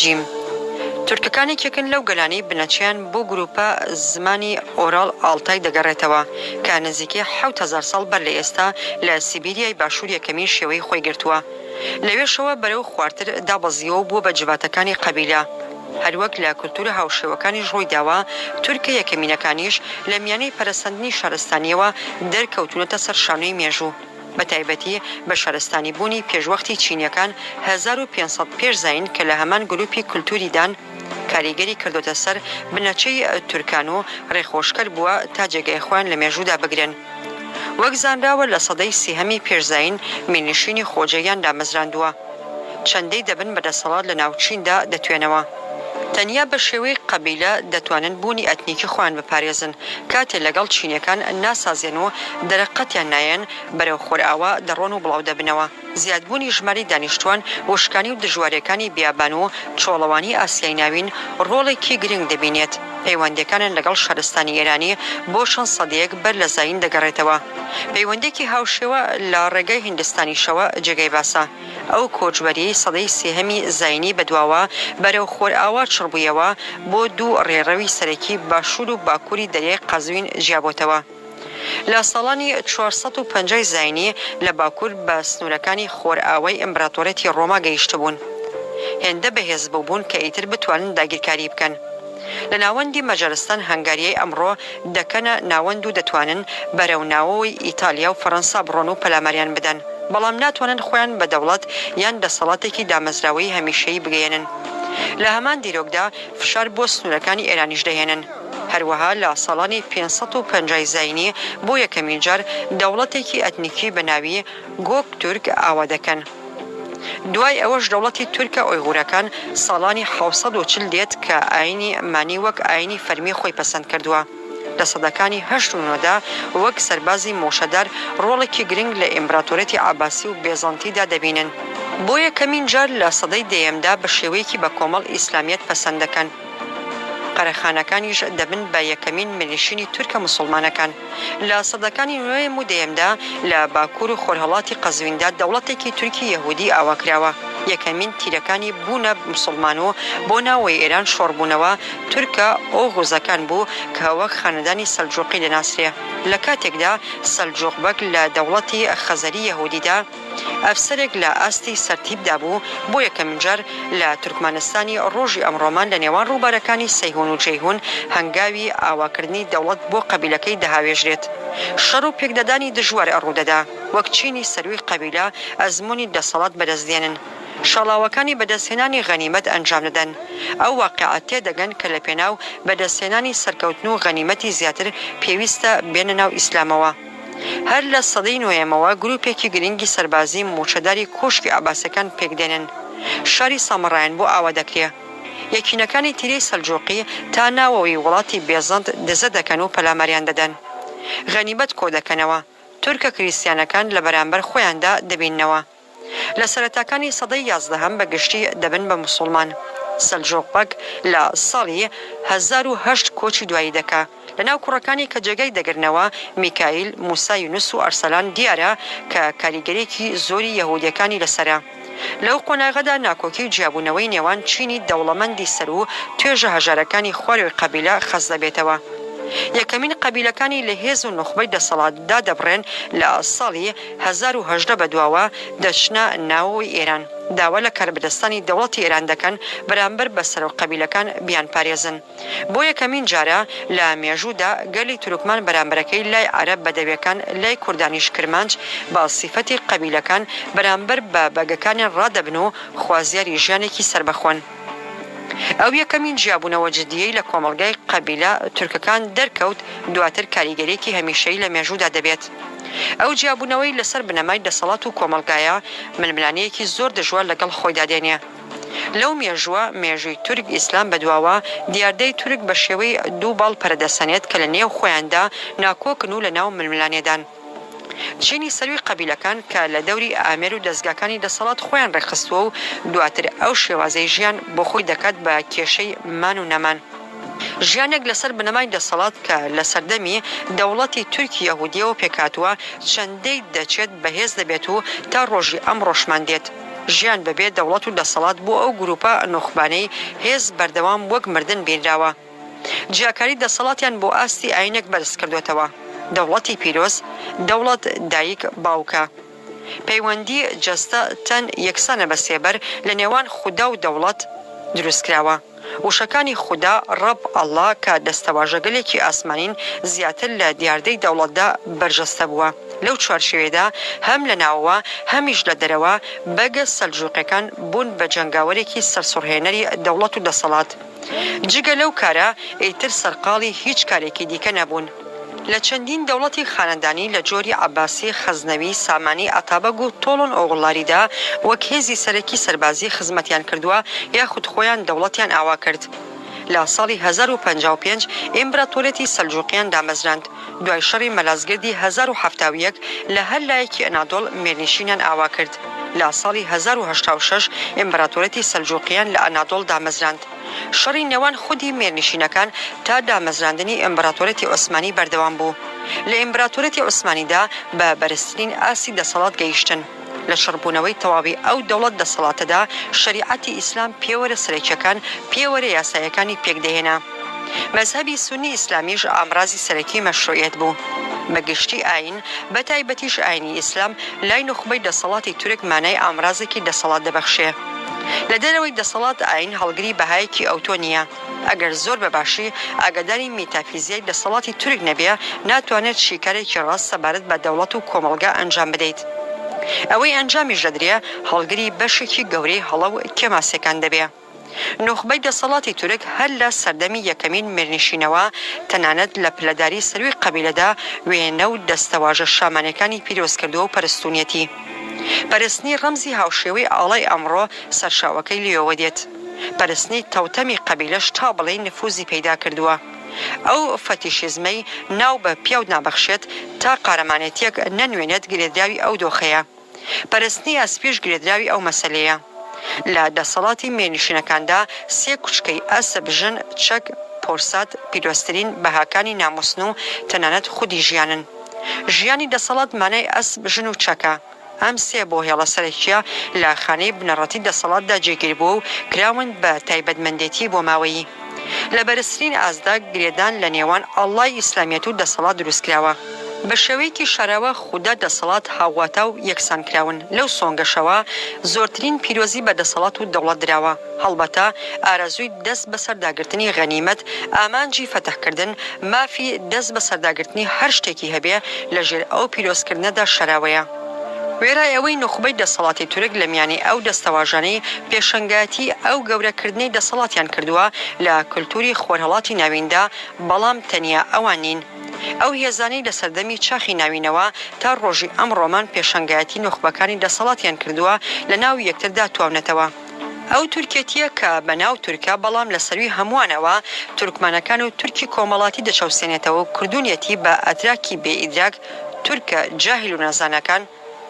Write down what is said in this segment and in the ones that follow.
جیم. تورکەکان یەکێکن لەو گەلانەی بنەچەیان بۆ گرووپە زمانی ئۆراڵ ئاڵتای دەگەڕێتەوە کە نزیکەی 7000 ساڵ بەر لە ئێستا لە سیبیریای باشوور یەکەمین شێوەی خۆی گرتووە. لەوێشەوە بەرەو خوارتر دابەزیوە و بووە بە جڤاتەکانی قەبیلە. هەروەک لە کولتوورە هاوشێوەکانیش ڕوویداوە، تورکە یەکەمینەکانیش لە میانەی پەرەسەندنی شارستانییەوە دەرکەوتوونەتە سەر شانۆی مێژوو. بە تایبەتی بە شارستانی بوونی پێشوەختی چینیەکان 1500 پێش زایین کە لە هەمان گروپی کولتووریدان، کاریگەری کردۆتە سەر بنەچەی تورکان و ڕێخۆشکەر بووە تا جێگای خۆیان لە مێژوودا بگرن. وەک زانراوە لە سەدەی سێهەمی پێش زایین میرنشینی خۆجێیان دامەزراندووە. چەندەی دەبن بە دەسەڵات لە ناو چیندا دەتوێنەوە. تەنیا بە شێوەی قەبیلە دەتوانن بوونی ئەتنیکی خۆیان بپارێزن، کاتێ لەگەڵ چینیەکان ناسازێن و دەرەقەتیان نایەن، بەرەو خۆرئاوا دەڕۆن و بڵاو دەبنەوە. زیادبوونی ژمارەی دانیشتووان، وشکانی و دژوارییەکانی بیابان و چۆڵەوانی ئاسیای ناوین ڕۆڵێکی گرنگ دەبینێت. پەیوەندییەکانیان لەگەڵ شارستانی ئێرانی بۆ چەند سەدەیەک بەر لە زایین دەگەڕێتەوە. پەیوەندییەکی هاوشێوە لە ڕێگای هیندستانیشەوە جێگای باسە. ئەو کۆچبەرییەی سەدەی سێهەمی زایینی بەدواوە بەرەو خۆرئاوا چڕبوویەوە، بۆ دوو ڕێڕەوی سەرەکی باشوور و باکووری دەریای قەزوین جیابۆتەوە. لە ساڵانی 450 ی زایینی لە باکوور بە سنوورەکانی خۆرئاوای ئیمبراتۆریەتی ڕۆما گەیشتبوون. هێندە بەهێز بووبوون کە ئیتر بتوانن داگیرکاری بکەن. لە ناوەندی مەجەرستان هەنگاریای ئەمڕۆ دەکەنە ناوەند و دەتوانن بەرەو ناوەوەی ئیتالیا و فەرەنسا بڕۆن و پەلاماریان بدەن، بەڵام ناتوانن خۆیان بە دەوڵەت یان دەسەڵاتێکی دامەزراوەیی هەمیشەیی بگەیەنن. لە هەمان دیرۆکدا فشار بۆ سنوورەکانی ئێرانیش دەهێنن. هەروەها لە ساڵانی 550 ی زایینی بۆ یەکەمین جار دەوڵەتێکی ئەتنیکی بە ناوی گۆک تورک ئاوا دەکەن. دوای ئەوەش دەوڵەتی تورکە ئۆیغورەکان ساڵانی 740 دێت کە ئایینی مانی وەک ئایینی فەرمی خۆی پەسەند کردووە. لە سەدەکانی هەشت و نۆدا وەک سەربازی مووچەدار ڕۆڵێکی گرنگ لە ئیمبراتۆریەتی عەباسی و بێزەنتیدا دەبینن. بۆ یەکەمین جار لە سەدەی دەیەمدا بە شێوەیەکی بەکۆمەڵ ئیسلامیەت پەسەند دەکەن. قەرەخانەکانیش دەبن بە یەکەمین میرنشینی تورکە موسوڵمانەکان. لە سەدەکانی نۆیەم و دەیەمدا لە باکوور و خۆرهەڵاتی قەزویندا دەوڵەتێکی تورکی یەهودی ئاوا کراوە. یەکەمین تیرەکانی بوونە موسوڵمان و بۆ ناوەوەی ئێران شۆڕبوونەوە تورکە ئۆغوزەکان بوو کە وەک خانەدانی سەلجوقی دەناسرێ. لە کاتێکدا سەلجوق بەگ لە دەوڵەتی خەزەری یەهودیدا، ئەفسەرێک لە ئاستی سەرتیپدا بوو، بۆ یەکەمینجار لە تورکمانستانی ڕۆژی ئەمڕۆمان لە نێوان ڕووبارەکانی سەیهون و جەیهون هەنگاوی ئاواکردنی دەوڵەت بۆ قەبیلەکەی دەهاوێژرێت. شەڕ و پێکدادانی دژوار ڕوودەدا، وەک چینی سەرووی قەبیلە ئەزموونی دەسەڵات بەدەست دێنن. شاڵاوەکانی بەدەستهێنانی غەنیمەت ئەنجام دەدەن. ئەو واقیعە تێدەگەن کە لەپێناو بەدەستهێنانی سەرکەوتن و غەنیمەتی زیاتر پێویستە بێنە ناو ئیسلامەوە. هەر لە سەدەی نۆیەمەوە گروپێکی گرنگی سەربازی مووچەداری کۆشکی عەباسیەکان پێکدێنن. شاری سامەڕایان بۆ ئاوا دەکرێ. یەکینەکانی تیرەی سەلجوقی تا ناوەوەی وڵاتی بێزەنت دزە دەکەن و پەلاماریان دەدەن. غەنیمەت کۆدەکەنەوە. تورکە کریستیانەکان لە بەرامبەر خۆیاندا دەبیننەوە. لە سەرەتاکانی سەدەی یازدەهەم بە گشتی دەبن بە موسوڵمان. سەلجوق بەگ لە ساڵی 1008 کۆچی دوایی دەکا. لە ناو کوڕەکانی کە جێگای دەگرنەوە، میکائیل، موسا یونس و ئەرسەلان دیارە کە کاریگەریەکی زۆری یەهودیەکانی لەسەرە. لەو قۆناغەدا ناکۆکی و جیابوونەوەی نێوان چینی دەوڵەمەندی سەروو و توێژە هەژارەکانی خوارەوەی قەبیلە خەست دەبێتەوە. یەکەمین قەبیلەکانی لە هێز و نوخبەی دەسەڵات دادەبڕێن لە ساڵی 1018 بەدواوە دەچنە ناوەوەی ئێران، داوا لە کاربەدەستانی دەوڵەتی ئێران دەکەن بەرامبەر بە سەرۆک قەبیلەکان بیانپارێزن. بۆ یەکەمین جارە لە مێژوودا گەلی تورکمان بەرامبەرەکەی لای عەرەب بەدەویەکان لای کوردانیش کرمانج بە سیفەتی قەبیلەکان بەرامبەر بە بەگەکانیان ڕادەبن و خوازیاری ژیانێکی سەربەخۆن. ئەو یەکەمین جیابوونەوە جدییەی لە کۆمەڵگای قەبیلە تورکەکان دەرکەوت دواتر کاریگەریەکی هەمیشەیی لە مێژوودا دەبێت. ئەو جیابوونەوەی لەسەر بنەمای دەسەڵات و کۆمەڵگایە ململانێیەکی زۆر دژوار لەگەڵ خۆیدا دێنێ. لەو مێژووە، مێژووی تورک ئیسلام بەدواوە، دیاردەی تورک بە شێوەی دوو باڵ پەرەدەسەنێت کە لە نێو خۆیاندا ناکۆکن و لە ناو ململانێدان. چینی سەرووی قەبیلەکان کە لە دەوری ئامێر و دەزگاکانی دەسەڵات خۆیان ڕێکخستووە و دواتر ئەو شێوازەی ژیان بۆ خۆی دەکات بە کێشەی مان و نەمان. ژیانێک لەسەر بنەمای دەسەڵات کە لە سەردەمی دەوڵەتی تورکی یەهودییەوە پێکهاتووە چەندەی دەچێت بەهێز دەبێت و تا ڕۆژی ئەمڕۆشمان دێت. ژیان بەبێ دەوڵەت و دەسەڵات بۆ ئەو گرووپە نوخبانەی هێز بەردەوام وەک مردن بینراوە. جیاکاری دەسەڵاتیان بۆ ئاستی ئایینێک بەرز کردۆتەوە. دەوڵەتی پیرۆز، دەوڵەت دایک، باوکە. پەیوەندی جەستە، تەن، یەکسانە بە سێبەر لە نێوان خودا و دەوڵەت دروست کراوە. وشەکانی خودا، ڕەب، ئەڵڵا کە دەستەواژەگەلێکی ئاسمانین زیاتر لە دیاردەی دەوڵەتدا بەرجەستە بووە. لەو چوارچێوەیەدا هەم لە ناوەوە هەمیش لە دەرەوە بەگە سەلجوقیەکان بوون بە جەنگاوەرێکی سەرسوڕهێنەری دەوڵەت و دەسەڵات. جگە لەو کارە ئیتر سەرقاڵی هیچ کارێکی دیکە نەبوون. لە چەندین دەوڵەتی خانەدانی لە جۆری عەباسی، خەزنەوی، سامانی، ئەتابەگ و تۆڵۆن ئۆغوڵڵاریدا وەک هێزی سەرەکی سەربازی خزمەتیان کردووە یاخود خۆیان دەوڵەتیان ئاوا کرد. لە ساڵی 1055 ئیمبراتۆریەتی سەلجوقیان دامەزراند. دوای شەڕی مەلازگردی 1071 لە هەر لایەکی ئەنادۆڵ میرنشینیان ئاوا کرد. لە ساڵی 1086 ئیمبراتۆریەتی سەلجوقیان لە ئەنادۆڵ دامەزراند. شەڕی نێوان خودی میرنشینەکان تا دامەزراندنی ئیمبراتۆریەتی عوسمانی بەردەوام بوو. لە ئیمبراتۆریەتی عوسمانیدا بە بەرزترین ئاستی دەسەڵات گەیشتن. لە چڕبوونەوەی تەواوی ئەو دەوڵەت دەسەڵاتەدا شەریعەتی ئیسلام پێوەرە سەرەکیەکان، پێوەرە یاساییەکانی پێکدەهێنا. مەزهەبی سوننی ئیسلامیش ئامرازی سەرەکی مەشروعیەت بوو. بە گشتی ئایین، بە تایبەتیش ئایینی ئیسلام، لای نوخبەی دەسەڵاتی تورک مانای ئامرازێکی دەسەڵات دەبەخشێ. لە دەرەوەی دەسەڵات ئایین هەڵگری بەهایەکی ئەوتۆ نییە. ئەگەر زۆر بە باشی ئاگاداری میتافیزیای دەسەڵاتی تورک نەبێ، ناتوانێت شیکارێکی ڕاست سەبارەت بە دەوڵەت و کۆمەڵگا ئەنجام بدەیت. ئەوەی ئەنجامیش دەدرێ هەڵگری بەشێکی گەورەی هەڵە و کێماسیەکان دەبێ. نوخبەی دەسەڵاتی تورک هەر لە سەردەمی یەکەمین میرنشینەوە تەنانەت لە پلەداری سەرووی قەبیلەدا وێنە و دەستەواژە شامانیەکانی پیرۆز کردووە و پەرستوونیەتی. پەرستنی ڕەمزی هاوشێوەی ئاڵای ئەمڕۆ سەرچاوەکەی لێیەوە دێت. پەرستنی تەوتەمی قەبیلەش تا بڵێی نفوزی پەیدا کردووە. ئەو فەتیشیزمەی ناو بە پیاو نابەخشێت تا قارەمانێتیەک نەنوێنێت گرێدراوی ئەو دۆخەیە. پەرستنی ئەسپیش گرێدراوی ئەو مەسەلەیە. لە دەسەڵاتی مێرنشینەکاندا سێ کوچکەی ئەسپ، ژن، چەک، پۆرسات پیرۆزترین بەهاکانی ناموسن و تەنانەت خودی ژیانن. ژیانی دەسەڵات مانای ئەسپ، ژن و چەکە. ئەم سێ بۆهێڵە سەرەکییە لە خانەی بنەڕەتی دەسەڵاتدا جێگیر بووە و کراون بە تایبەتمەندێتی بۆماوەیی. لە بەرزترین ئاستدا گرێدان لە نێوان ئاڵای ئیسلامیەت و دەسەڵات دروستکراوە. بە شێوەیەکی شاراوە خودا دەسەڵات هاوواتا و یەکسان کراون، لەو سۆنگەشەوە زۆرترین پیرۆزی بە دەسەڵات و دەوڵەت دراوە. هەڵبەتە ئارەزووی دەست بەسەرداگرتنی غەنیمەت، ئامانجی فەتحکردن، مافی دەست بەسەرداگرتنی هەر شتێکی هەبێ لە ژێر ئەو پیرۆزکردنەدا شاراوەیە. وێڕای ئەوەی نوخبەی دەسەڵاتی تورک لە میانەی ئەو دەستەواژانەی پێشەنگایەتی ئەو گەورەکردنەی دەسەڵاتیان کردووە لە کولتوری خۆرهەڵاتی ناویندا، بەڵام تەنیا ئەوان نین. ئەو هێزانەی لە سەردەمی چاخی ناوینەوە تا ڕۆژی ئەمڕۆمان پێشەنگایەتی نوخبەکانی دەسەڵاتیان کردووە لە ناو یەکتردا تواونەتەوە. ئەو تورکێتییە کە بە ناو تورکە بەڵام لە سەروی هەمووانەوە تورکمانەکان و تورکی کۆمەڵاتی دەچەوسێنێتەوە و کردوونیەتی بە ئەتراکی بێ ئیدراک تورکە جاهیل و نەزانەکان،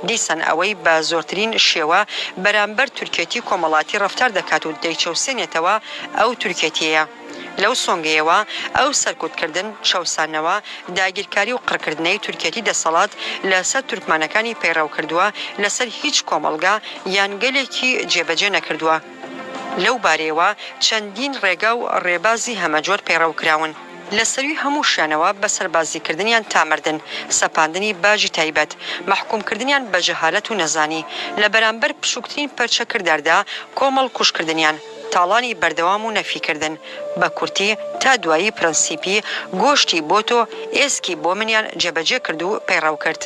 دیسان ئەوەی بە زۆرترین شێوە بەرامبەر تورکێتی کۆمەڵاتی ڕەفتار دەکات و دەیچەوسێنێتەوە ئەو تورکێتیەیە. لەو سۆنگەیەوە ئەو سەرکوتکردن، چەوسانەوە، داگیرکاری و قڕکردنەی تورکێتی دەسەڵات لە سەر تورکمانەکانی پەیڕەو کردووە لە سەر هیچ کۆمەڵگا یان گەلێکی جێبەجێ نەکردووە. لەو بارەیەوە چەندین ڕێگا و ڕێبازی هەمەجۆر پەیڕەو کراون. لە سەروی هەمووشیانەوە بە سەربازیکردنیان تا مردن، سەپاندنی باجی تایبەت، مەحکومکردنیان بە جەهالەت و نەزانی، لە بەرامبەر بچووکترین پەرچە کرداردا کۆمەڵ کوژکردنیان، تاڵانی بەردەوام و نەفیکردن، بە کورتی تا دوایی پرەنسیپی گۆشتی بۆ تۆ ئێسکی بۆ منیان جێبەجێ کرد و پەیڕەو کرد.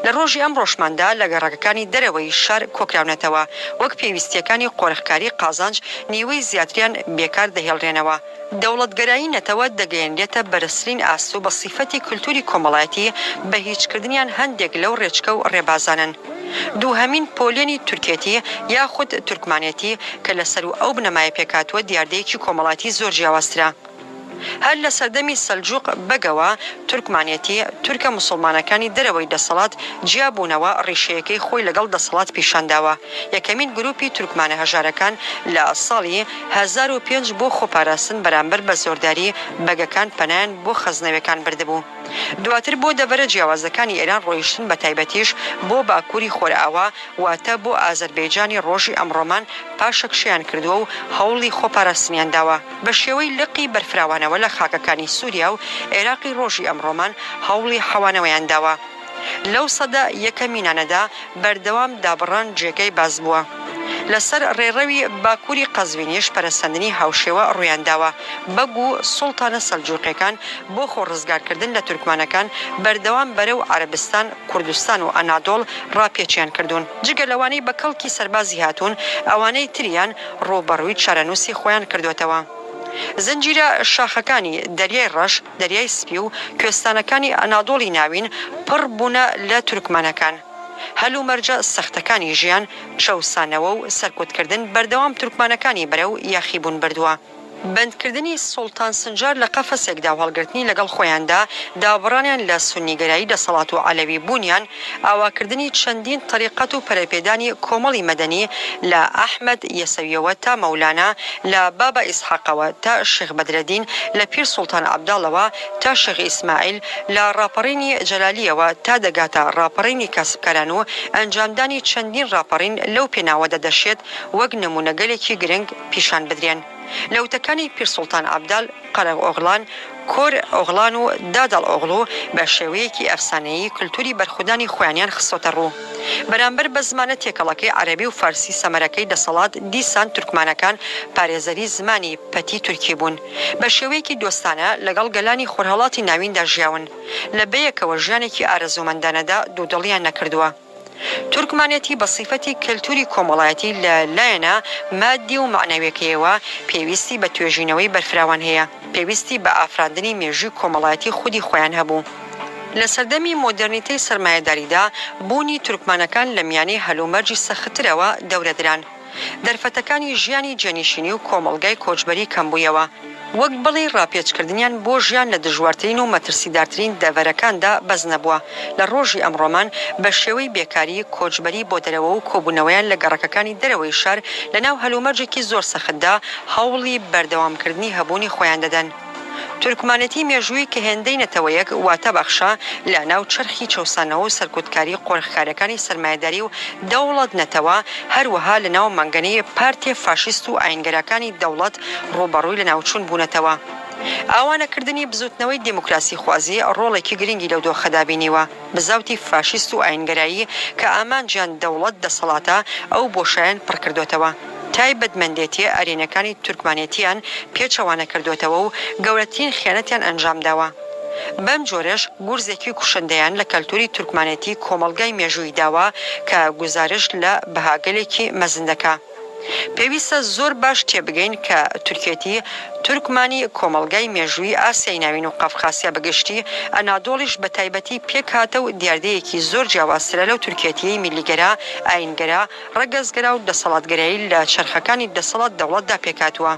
لە ڕۆژی ئەمڕۆشماندا لە گەڕەکەکانی دەرەوەی شار کۆکراونەتەوە، وەک پێویستییەکانی قۆرخکاری قازانج نیوەی زیاتریان بێکار دەهێڵرێنەوە. دەوڵەتگەرایی نەتەوە دەگەیەنرێتە بەرزترین ئاست و بە سیفەتی کولتوری کۆمەڵایەتی بە هیچکردنیان هەندێک لەو ڕێچکە و ڕێبازانەن. دووهەمین پۆلێنی تورکێتی یاخود تورکمانێتی کە لە سەروو ئەو بنەمایە پێکهاتووە دیاردەیەکی کۆمەڵایەتی زۆر جیاوازترە. هەر لە سەردەمی سەلجوق بەگەوە تورکمانێتی، تورکە موسوڵمانەکانی دەرەوەی دەسەڵات جیابوونەوە ڕیشەیەکەی خۆی لەگەڵ دەسەڵات پیشانداوە. یەکەمین گروپی تورکمانە هەژارەکان لە ساڵی 1005 بۆ خۆپاراستن بەرامبەر بە زۆرداری بەگەکان پەنایان بۆ خەزنەوێکان بردبوو. دواتر بۆ دەڤەرە جیاوازەکانی ئێران ڕۆیشتن بە تایبەتیش بۆ باکووری خۆرئاوا واتە بۆ ئازەربەیجانی ڕۆژی ئەمڕۆمان پاشەکشەیان کردووە و هەوڵی خۆپاراستنیان داوە. بە شێوەی لقی بەرفراوانەوە لە خاکەکانی سووریا و عێراقی ڕۆژی ئەمڕۆمان هەوڵی حەوانەوەیان داوە. لەو سەدە یەکەمینانەدا بەردەوام دابڕان جێگای باس بووە. لەسەر ڕێڕەوی باکووری قەزوینیش پەرەسەندنی هاوشێوە ڕوویان داوە. بەگ و سوڵتانە سەلجوقیەکان بۆ خۆ ڕزگارکردن لە تورکمانەکان بەردەوام بەرەو عەرەبستان، کوردستان و ئەنادۆڵ ڕاپێچیان کردوون. جگە لەوانەی بە کەڵکی سەربازی هاتوون، ئەوانەی تریان ڕووبەڕووی چارەنووسی خۆیان کردۆتەوە. زنجیرە شاخەکانی دەریای ڕەش، دەریای سپی و کوێستانەکانی ئەنادۆڵی ناوین پڕ بوونە لە تورکمانەکان. هەلومەرجە سەختەکانی ژیان، چەوسانەوە و سەرکوتکردن بەردەوام تورکمانەکانی بەرەو یاخیبوون بردووە. بەندکردنی سوڵتان سنجار لە قەفەسێکدا و هەڵگرتنی لەگەڵ خۆیاندا، دابڕانیان لە سوننیگەرایی دەسەڵات و عەلەوی بوونیان، ئاواکردنی چەندین تەریقەت و پەرەپێدانی کۆمەڵی مەدەنی لە ئەحمەد یەسەویەوە تا مەولانا، لە بابا ئیسحاقەوە تا شێخ بەدرەدین، لە پیر سوڵتان عەبداڵەوە تا شێخ ئیسماعیل، لە ڕاپەڕینی جەلالییەوە تا دەگاتە ڕاپەڕینی کاسبکاران و ئەنجامدانی چەندین ڕاپەڕین لەو پێناوەدا دەشێت وەک نموونەگەلێکی گرنگ پیشان بدرێن. لە وتەکانی پیر سوڵتان عەبدال، قەرەغ ئۆغڵان، کۆر ئۆغڵان و داداڵ ئۆغڵو بە شێوەیەکی ئەفسانەیی کلتوری بەرخودانی خۆیانیان خستۆتە ڕوو. بەرامبەر بە زمانە تێکەڵەکەی عەرەبی و فارسی سەمەرەکەی دەسەڵات دیسان تورکمانەکان پارێزەری زمانی پەتی تورکی بوون. بە شێوەیەکی دۆستانە لەگەڵ گەلانی خۆرهەڵاتی ناویندا ژیاون. لە بەیەکەوە ژیانێکی ئارەزوومەندانەدا دوودڵیان نەکردووە. تورکمانێتی بە سیفەتی کەلتوری کۆمەڵایەتی لە لایەنە مادی و مەعنەویەکەیەوە پێویستی بە توێژینەوەی بەرفراوان هەیە، پێویستی بە ئافراندنی مێژووی کۆمەڵایەتی خودی خۆیان هەبوو. لە سەردەمی مۆدێرنیتەی سەرمایەداریدا بوونی تورکمانەکان لە میانەی هەلومەرجی سەختترەوە دەورە دران. دەرفەتەکانی ژیانی جێنشینی و کۆمەڵگای کۆچبەری کەمبوویەوە. وەک بڵێی ڕاپێچکردنیان بۆ ژیان لە دژوارترین و مەترسیدارترین دەڤەرەکاندا بەس نەبووە، لە ڕۆژی ئەمڕۆمان بە شێوەی بێکاری، کۆچبەری بۆ دەرەوە و کۆبوونەوەیان لە گەڕەکەکانی دەرەوەی شار لەناو هەلومەرجێکی زۆر سەختدا هەوڵی بەردەوامکردنی هەبوونی خۆیان دەدەن. تورکمانێتی مێژووی کە هێندەی نەتەوەیەک واتە بەخشە لە ناو چەرخی چەوسانەوە و سەرکوتکاری قۆرخکارەکانی سەرمایەداری و دەوڵەت نەتەوە، هەروەها لە ناو مەنگەنەی پارتێ فاشیست و ئاینگەراکانی دەوڵەت ڕووبەڕووی لەناوچوون بوونەتەوە. ئاوانەکردنی بزووتنەوەی دێموکراسیخوازی ڕۆڵێکی گرنگی لەو دۆخەدا بینیوە. بزاوتی فاشیست و ئاینگەرایی کە ئامانجیان دەوڵەت دەسەڵاتە ئەو بۆشایەن پڕکردۆتەوە. تایبەتمەندێتیە ئەرێنەکانی تورکمانێتیان پێچەوانە کردۆتەوە و گەورەترین خیانەتیان ئەنجامداوە. بەم جۆرەش گورزێکی کوشندەیان لە کەلتوری تورکمانێتی کۆمەڵگای مێژوویی داوە کە گوزارشت لە بەهاگەلێکی مەزن دەکا. پێویستە زۆر باش تێبگەین کە تورکێتی، تورکمانی، کۆمەڵگای مێژوویی ئاسیای ناوین و قەفقاسیا بە گشتی، ئەنادۆڵیش بە تایبەتی پێکهاتە و دیاردەیەکی زۆر جیاوازترە لەو تورکێتییەی میللیگەرا، ئایینگەرا، ڕەگەزگەرا و دەسەڵاتگەرایی لە چەرخەکانی دەسەڵات-دەوڵەتدا پێکهاتووە.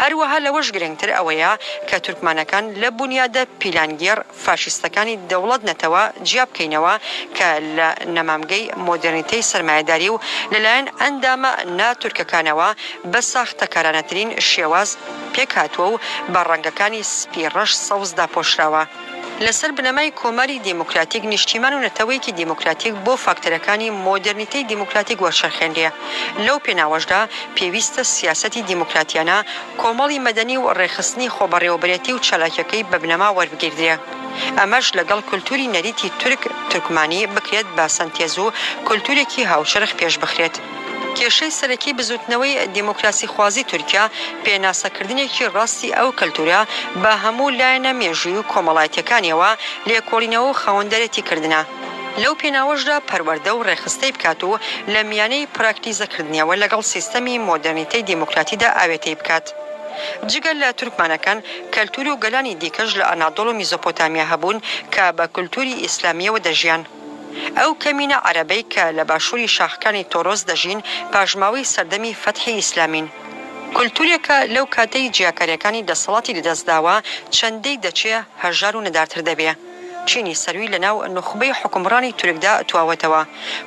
هەروەها لەوەش گرنگتر ئەوەیە کە تورکمانەکان لە بونیادە پیلانگێڕ فاشیستەکانی دەوڵەت نەتەوە جیا بکەینەوە کە لە نەمامگەی مۆدێرنیتەی سەرمایەداری و لەلایەن ئەندامە نا تورکەکانەوە بە ساختەکارانەترین شێواز پێکهاتووە و بە ڕەنگەکانی سپی ڕەش سەوز داپۆشراوە. لەسەر بنەمای کۆماری دێموکراتیک نیشتیمان و نەتەوەیەکی دێموکراتیک بۆ فاکتەرەکانی مۆدێرنیتەی دێموکراتیک وەرچەرخێنرێ. لەو پێناوەشدا پێویستە سیاسەتی دێموکراتیانە، کۆمەڵی مەدەنی و ڕێکخستنی خۆبەڕێوەبەرێتی و چالاکیەکەی بە بنەما وەربگیردرێ. ئەمەش لەگەڵ کولتوری نەریتی تورک، تورکمانی، بکرێت بە سەنتێز و کولتورێکی هاوچەرخ پێشبخرێت. کێشەی سەرەکی بزوتنەوەی دێموکراسیخوازی تورکیا، پێناسەکردنێکی ڕاستی ئەو کەلتورە بە هەموو لایەنە مێژووی و کۆمەڵایەتیەکانیەوە، لێکۆڵینەوە و خاوەندارێتی کردنە. لەو پێناوەشدا پەروەردە و ڕێکخستەی بکات و لە میانەی پراکتیزەکردنیەوە لەگەڵ سیستەمی مۆدێرنیتەی دێموکراتیدا ئاوێتەی بکات. جگە لە تورکمانەکان، کەلتور و گەلانی دیکەش لە ئەنادۆڵ و میزۆپۆتامیا هەبوون کە بە کولتوری ئیسلامییەوە دەژیان. ئەو کەمینە عەرەبەی کە لە باشووری شاخەکانی تۆرۆس دەژین پاشماوەی سەردەمی فەتحی ئیسلامین. کولتوورێکە لەو کاتەی جیاکارییەکانی دەسەڵاتی لەدەستداوە چەندەی دەچێ هەژار و نەدارتر دەبێ. چینی سەرووی لەناو نوخبەی حوکمڕانی تورکدا تواوەتەوە.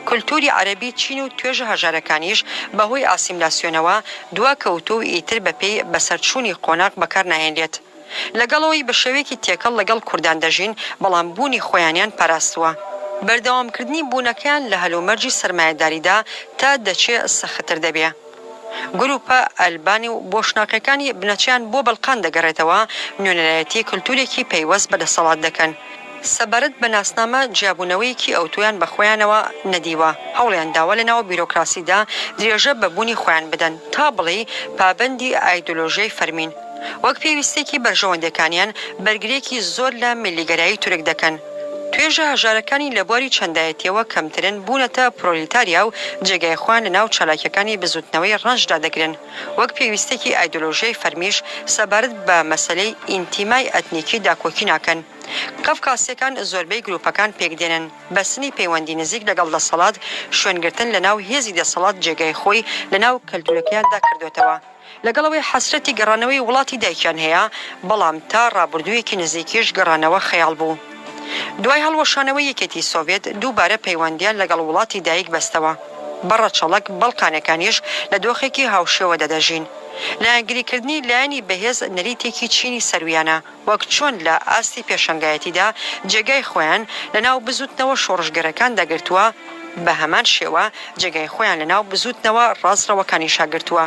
کولتووری عەرەبی چین و توێژە هەژارەکانیش بەهۆی ئاسیملاسیۆنەوە دواکەوتووە و ئیتر بەپێی بەسەرچوونی قۆناغ بەکارناهێنرێت. لەگەڵ ئەوەی بە شێوەیەکی تێکەڵ لەگەڵ کوردان دەژین، بەڵام بوونی خۆیانیان پاراستووە. بەردەوامکردنی بوونەکەیان لە هەلومەرجی سەرمایەداریدا تا دەچێ سەختتر دەبێ. گرووپە ئەلبانی و بۆشناقیەکانی بنەچەیان بۆ بەلقان دەگەڕێتەوە، نوێنەرایەتی کلتورێکی پەیوەست بە دەسەڵات دەکەن. سەبارەت بە ناسنامە جیابوونەوەیەکی ئەوتۆیان بە خۆیانەوە نەدیوە، هەوڵیان داوە لە ناو بیرۆکراسیدا درێژە بە بوونی خۆیان بدەن، تا بڵێی پابەندی ئایدۆلۆژیای فەرمین. وەک پێویستییەکی بەرژەوەندییەکانیان بەرگرییەکی زۆر لە میللیگەرایی تورک دەکەن. توێژە هەژارەکانی لە بواری چەندایەتییەوە کەمترن بوونەتە پرۆلیتاریا و جێگای خۆیان لە ناو چالاکییەکانی بزووتنەوەی ڕەنجدا دەگرن. وەک پێویستییەکی ئایدۆلۆژیای فەرمیش سەبارەت بە مەسەلەی ئینتیمای ئەتنیکی داکۆکی ناکەن. قەفقاسییەکان زۆربەی گرووپەکان پێکدێنن. بەستنی پەیوەندی نزیک لەگەڵ دەسەڵات، شوێنگرتن لە ناو هێزی دەسەڵات جێگای خۆی لە ناو کەلتوورەکەیاندا کردۆتەوە. لەگەڵ ئەوەی حەسرەتی گەڕانەوەی وڵاتی دایکیان هەیە، بەڵام تا ڕابوردوویەکی نزیکیش گەڕانەوە خەیاڵ بوو. دوای هەڵوەشانەوەی یەکێتی سۆڤێت دووبارە پەیوەندییان لەگەڵ وڵاتی دایک بەستەوە. بە ڕەچەڵەک بەڵقانەکانیش لە دۆخێکی هاوشێوەدا دەژین. لایەنگریکردنی لایەنی بەهێز نەریتێکی چینی سەروویانە، وەک چۆن لە ئاستی پێشەنگایەتیدا جێگای خۆیان لەناو بزووتنەوە شۆڕشگێڕەکاندا گرتووە، بە هەمان شێوە جێگای خۆیان لەناو بزووتنەوە ڕاستڕەوەکانیشا گرتووە.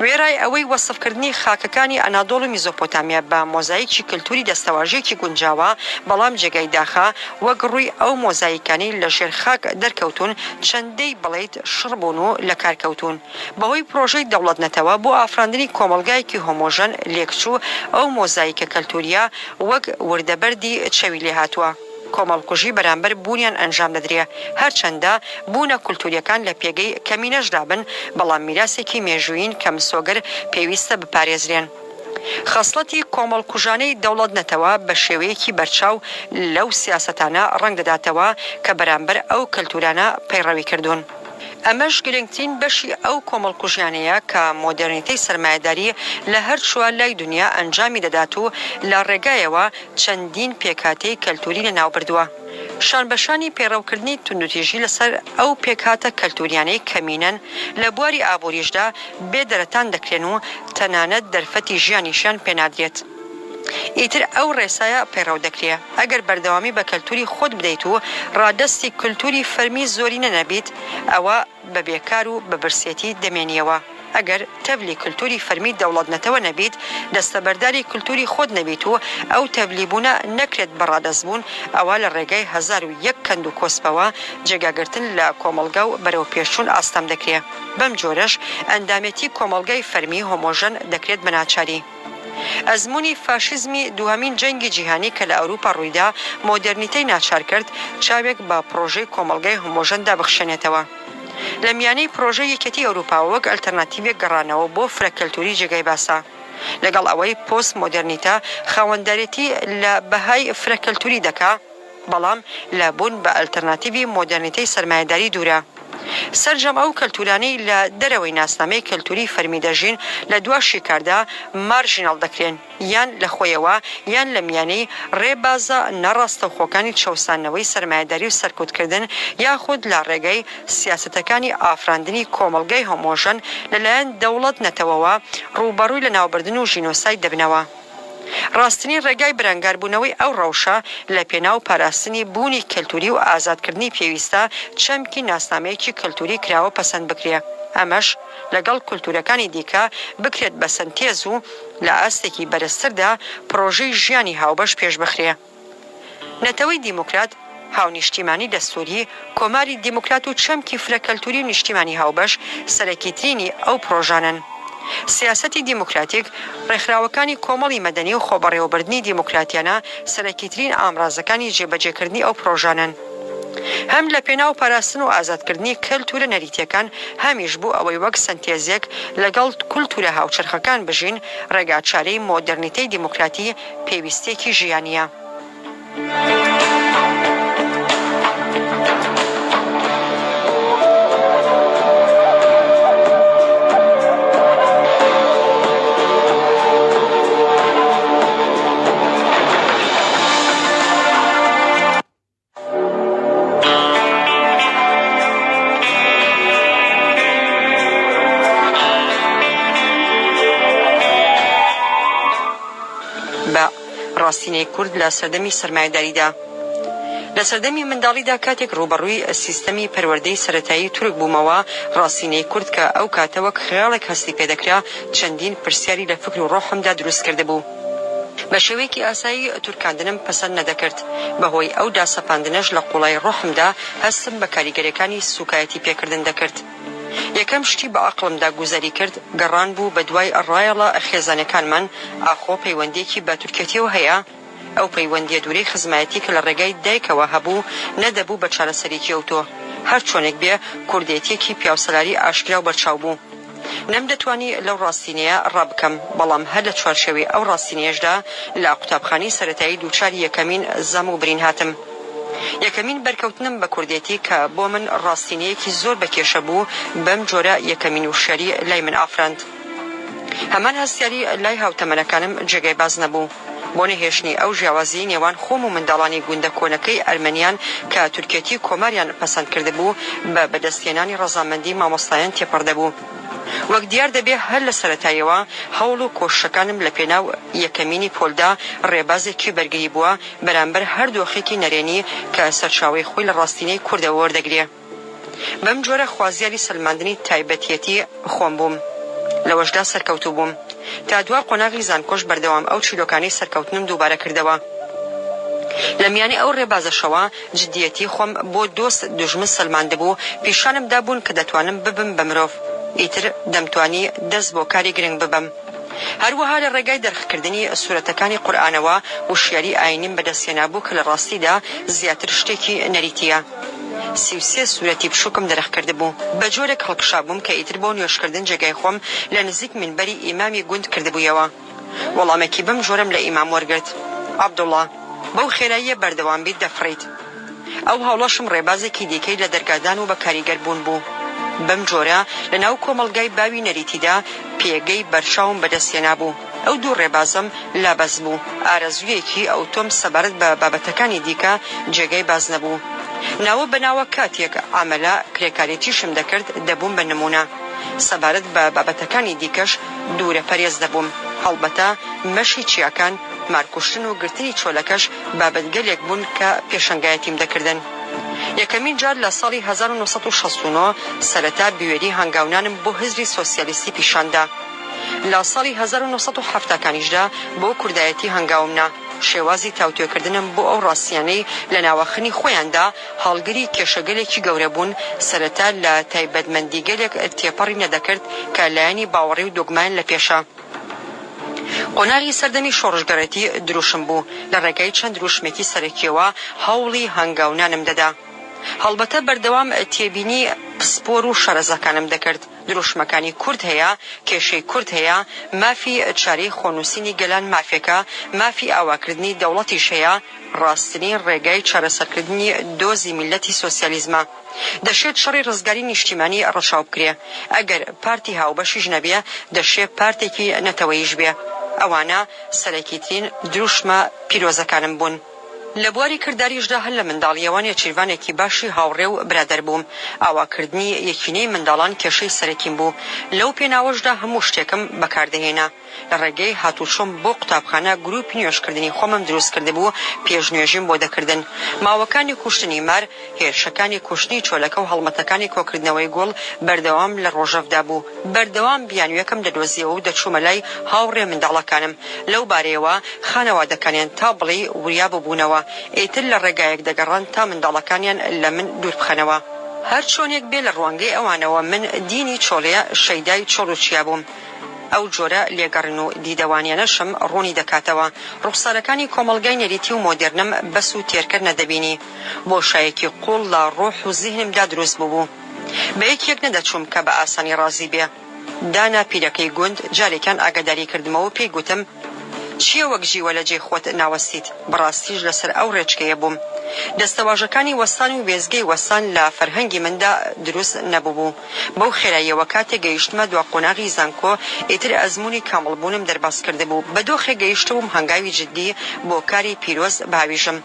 وێڕای ئەوەی وەسفکردنی خاکەکانی ئەنادۆڵ و میزۆپۆتامیا بە مۆزایکی کلتوری دەستەواژەیەکی گونجاوە، بەڵام جێگای داخە وەک ڕووی ئەو مۆزایکانەی لە ژێر خاک دەرکەوتوون چەندەی بڵێیت شڕ بوون و لە کار کەوتوون. بەهۆی پرۆژەی دەوڵەت-نەتەوە بۆ ئافراندنی کۆمەڵگایەکی هۆمۆژەن لێکچوو، ئەو مۆزایکە کەلتورییە وەک وردەبەردی چەوی لێهاتووە. کۆمەڵکوژی بەرامبەر بوونیان ئەنجام دەدرێ، هەرچەندە بوونە کولتوورییەکان لە پێگەی کەمینەشدا بن، بەڵام میراسێکی مێژوویین کە مسۆگەر پێویستە بپارێزرێن. خەسڵەتی کۆمەڵکوژانەی دەوڵەت-نەتەوە بە شێوەیەکی بەرچاو لەو سیاسەتانە ڕەنگ دەداتەوە کە بەرامبەر ئەو کەلتوورانە پەیڕەوی کردوون. ئەمەش گرنگترین بەشی ئەو کۆمەڵکوژیانەیە کە مۆدێرنیتەی سەرمایەداری لە هەر چوار لای دونیا ئەنجامی دەدات و لە ڕێگایەوە چەندین پێکهاتەی کەلتوری لەناوبردووە. شانبەشانی پەیڕەوکردنی توندوتیژی لەسەر ئەو پێکهاتە کەلتوریانەی کەمینەن لە بواری ئابوریشدا بێ دەرەتان دەکرێن و تەنانەت دەرفەتی ژیانیشیان پێنادرێت. ئیتر ئەو ڕێسایە پەیڕەو دەکرێ ئەگەر بەردەوامی بە کەلتوری خۆت بدەیت و ڕادەستی کلتوری فەرمی زۆرینە نەبیت ئەوە بە بێکار و بە برسێتی دەمێنیەوە. ئەگەر تەڤلی کلتوری فەرمی دەوڵەت نەتەوە نەبیت، دەستەبەرداری کلتوری خۆت نەبیت و ئەو تەڤلیبوونە نەکرێت بە ڕادەستبوون، ئەوا لە ڕێگای 1001 کەند و کۆسپەوە جێگاگرتن لە کۆمەڵگا و بەرەوپێشچوون ئاستەم دەکرێ. بەم جۆرەش ئەندامێتی کۆمەڵگای فەرمی هۆمۆژەن دەکرێت بە ناچاری. ئەزموونی فاشیزمی دووهەمین جەنگی جیهانی کە لە ئەوروپا ڕوویدا، مۆدێرنیتەی ناچار کرد چاوێک بە پڕۆژەی کۆمەڵگای هۆمۆژەندا بخشێنێتەوە. لە میانەی پڕۆژەی یەکێتی ئەوروپاوە وەک ئەلتەرناتیڤێک گەڕانەوە بۆ فرە کەلتوری جێگای باسە. لەگەڵ ئەوەی پۆست مۆدێرنیتە خاوەندارێتی لە بەهای فرە کەلتوری دەکا، بەڵام لە بوون بە ئەلتەرناتیڤی مۆدێرنیتەی سەرمایەداری دوورە. سەرجەم ئەو کەلتورانەی لە دەرەوەی ناسنامەی کەلتوری فەرمی دەژین لە دوا شیکاردا مارژیناڵ دەکرێن. یان لە خۆیەوە یان لە میانەی ڕێبازە ناڕاستەوخۆکانی چەوساندنەوەی سەرمایەداری و سەرکوتکردن یاخود لە ڕێگای سیاسەتەکانی ئافراندنی کۆمەڵگای هۆمۆژەن لە لایەن دەوڵەت نەتەوەوە ڕووبەڕووی لەناوبردن و ژینۆساید دەبنەوە. ڕاستترین ڕێگای بەرەنگاربوونەوەی ئەو ڕەوشە لە پێناو پاراستنی بوونی کەلتوری و ئازادکردنی پێویستە چەمکی ناسنامەیەکی کەلتوری کراوە پەسەند بکرێ ئەمەش لەگەڵ کولتورەکانی دیکە بکرێت بە سەنتێز و لە ئاستێکی بەرزتردا پڕۆژەی ژیانی هاوبەش پێشبخرێ. نەتەوەی دیموکرات، هاونیشتیمانی دەستووری، کۆماری دیموکرات و چەمکی فرە کەلتوری و نیشتیمانی هاوبەش سەرەکیترینی ئەو پڕۆژانەن. سیاسەتی دیموکراتیک، ڕێکخراوەکانی کۆمەڵی مەدەنی و خۆبەڕێوەبردنی دیموکراتیانە سەرەکیترین ئامڕازەکانی جێبەجێکردنی ئەو پڕۆژانەن. هەم لە پێناو پاراستن و ئازادکردنی کەلتوورە نەریتیەکان، هەمیش بۆ ئەوەی وەک سەنتێزێک لەگەڵ کولتوورە هاوچەرخەکان بژین، ڕێگاچارەی مۆدێرنیتەی دیموکراتی پێویستیەکی ژیانیە. بە ڕاستینەی کورد لە سەردەمی سەرمایەداریدا. لە سەردەمی منداڵیدا کاتێک ڕووبەڕووی سیستەمی پەروەردەی سەرەتایی تورک بوومەوە، ڕاستینەی کورد کە ئەو کاتە وەک خەیاڵێک هەستی پێدەکرا، چەندین پرسیاری لە فکر و ڕۆحمدا دروست کردبوو. بە شێوەیەکی ئاسایی تورکاندنم پەسەند نەدەکرد، بە هۆی ئەو داسەپاندنەش لە قووڵای ڕۆحمدا هەستم بە کاریگەریەکانی سووکایەتی پێکردن دەکرد. یەکەم شتی بە عەقڵمدا گوزەری کرد گەڕان بوو بە دوای ڕایەڵە خێزانیەکانمان، ئاخۆ پەیوەندیەکی بە تورکێتیەوە هەیە؟ ئەو پەیوەندیە دوورەی خزمایەتی کە لە ڕێگای دایکەوە هەبوو نەدەبوو بە چارەسەرێکی ئەوتۆ. هەر چۆنێک بێ کوردێتیەکی پیاوسالاری ئاشکرا و بەرچاو بوو. نەمدەتوانی لەو ڕاستینەیە ڕابکەم، بەڵام هەر لە چوارچێوەی ئەو ڕاستینەیەشدا لە قوتابخانەی سەرەتایی دووچاری یەکەمین زام و برین هاتم. یەکەمین بەرکەوتنم بە کوردێتی کە بۆ من ڕاستینەیەکی زۆر بە کێشە بوو، بەم جۆرە یەکەمین وشیاری لای من ئافراند. هەمان هەستیاری لای هاوتەمەنەکانم جێگای باس نەبوو. بۆ نەهێشتنی ئەو جیاوازییەی نێوان خۆم و منداڵانی گوندە کۆنەکەی ئەرمەنیان کە تورکێتی کۆماریان پەسەند کردبوو، بە بەدەستهێنانی ڕەزامەندی مامۆستایان تێپەڕ دەبوو. وەک دیار دەبێ هەر لە سەرەتایەوە هەوڵ و کۆششەکانم لە پێناو یەکەمینی پۆلدا ڕێبازێکی بەرگری بووە بەرامبەر هەر دۆخێکی نەرێنی کە سەرچاوەی خۆی لە ڕاستینەی کوردەوە وەردەگرێ. بەم جۆرە خوازیاری سەلماندنی تایبەتیەتی خۆم بووم. لەوەشدا سەرکەوتوو بووم. تا دوا قۆناغی زانکۆش بەردەوام ئەو چیرۆکانەی سەرکەوتنم دووبارە کردەوە. لە میانەی ئەو ڕێبازەشەوە جدیەتی خۆم بۆ دۆست دوژمن سەلماندبوو، پیشانم دابوون کە دەتوانم ببم بە مرۆڤ. ئیتر دەمتوانی دەست بۆ کاری گرنگ ببەم. هەروەها لە ڕێگای دەرخکردنی سورەتەکانی قورئانەوە وشیاری ئاینیم بەدەستهێنابوو کە لە ڕاستیدا زیاتر شتێکی نەریتییە. 33 سورەتی بچووکم دەرخ کردبوو. بە جۆرێک هەڵکشابووم کە ئیتر بۆ نوێژکردن جێگای خۆم لە نزیک مینبەری ئیمامی گوند کردبوویەوە. وەڵامێکی بەم جۆرەم لە ئیمام وەرگرت، عەبدوڵڵا، بەو خێراییە بەردەوام بیت دەفڕیت. ئەو هەوڵەشم ڕێبازێکی دیکەی لە دەرگادان و بە کاریگەر بوون بوو. بەم جۆرە لە ناو کۆمەڵگای باوی نەریتیدا پێگەی بەرچاوم بەدەست هێنابوو. ئەو دوو ڕێبازەم لا بەس بوو. ئارەزوویەکی ئەوتۆم سەبارەت بە بابەتەکانی دیکە جێگای باس نەبوو. ناوە بە ناوە کاتێک عەمەلە کرێکارێتیشم دەکرد دەبووم بە نموونە. سەبارەت بە بابەتەکانی دیکەش دوورە پەرێز دەبووم. هەڵبەتە مەشی چیاکان، مارکوشتن و گرتنی چۆلەکەش بابەتگەلێک بوون کە پێشەنگایەتیم دەکردن. یەکەمین جار لە ساڵی 1969 سەرەتا بوێری هەنگاونانم بۆ هزری سۆسیالیستی پیشان دا. لە ساڵی 1970 کانیشدا بۆ کوردایەتی هەنگاوم نا. شێوازی تاوتوێکردنم بۆ ئەو ڕاستییانەی لە ناواخنی خۆیاندا هەڵگری کێشەگەلێکی گەورە بوون، سەرەتا لە تایبەتمەندیگەلێک تێپەڕی نەدەکرد کە لایەنی باوەڕی و دۆگمایان لە پێشە. قۆناغی سەردەمی شۆڕشگەڕێتی دروشم بوو، لە ڕێگای چەند دروشمێکی سەرەکییەوە هەوڵی هەنگاونانم دەدا. هەڵبەتە بەردەوام تێبینی پسپۆر و شارەزاکانم دەکرد. دروشمەکانی کورد هەیە، کێشەی کورد هەیە، مافی چارەی خۆنووسینی گەلان مافێکە، مافی ئاواکردنی دەوڵەتیش هەیە، ڕاستترین ڕێگای چارەسەرکردنی دۆزی میللەتی سۆسیالیزمە. دەشێت شەڕی ڕزگاری نیشتیمانی ڕەچاو بکرێ. ئەگەر پارتی هاوبەشیش نەبێ، دەشێ پارتێکی نەتەوەییش بێ. ئەوانە سەرەکیترین دروشمە پیرۆزەکانم بوون. لە بواری کرداریشدا هەر لە منداڵییەوە نێچیرڤانێکی باشی هاوڕێ و برادەر بووم. ئاواکردنی یەکینەی منداڵان کێشەی سەرەکیم بوو. لەو پێناوەشدا هەموو شتێکم بەکار دەهێنا. لە ڕێگەی هاتوچۆم بۆ قوتابخانە گرووپی نوێژکردنی خۆمم دروست کردبوو، پێشنوێژیم بۆ دەکردن. ماوەکانی کوشتنی مار، هێرشەکانی کوشتنی چۆلەکە و هەڵمەتەکانی کۆکردنەوەی گوڵ بەردەوام لە ڕۆژەڤدا بوو. بەردەوام بیانوویەکم دەدۆزیەوە و دەچوومە لای هاوڕێ منداڵەکانم. لەو بارەیەوە خانەوادەکانیان تا بڵێی وریا ببوونەوە. ئیتر لە ڕێگایەک دەگەڕان تا منداڵەکانیان لە من دوور بخەنەوە. هەر چۆنێک بێ لە ڕوانگەی ئەوانەوە من دینی چۆڵێ شەیدای چۆڵ و چیا بووم. ئەو جۆرە لێگەڕین و دیدەوانیانەشم ڕوونی دەکاتەوە. ڕوخسارەکانی کۆمەڵگای نەریتی و مۆدێرنم بەس و تێرکەر نەدەبینی. بۆشایەکی قووڵ لە ڕۆح و زیهنمدا دروست بووبوو. بە یەکێک نەدەچووم کە بە ئاسانی ڕازی بێ. دانا پیرەکەی گوند جارێکیان ئاگاداری کردمەوە و پێی گوتم، چییە وەک جیوە لە جێی خۆت ناوەستیت؟ بەڕاستیش لەسەر ئەو ڕێچکەیە بووم. دەستەواژەکانی وەستان و وێستگەی وەستان لە فەرهەنگی مندا دروست نەبووبوو. بەو خێراییەوە کاتێ گەیشتمە دوا قۆناغی زانکۆ، ئیتر ئەزموونی کامڵبوونم دەرباز کردبوو. بە دۆخێک گەیشتبووم هەنگاوی جددی بۆ کاری پیرۆز بهاویژم.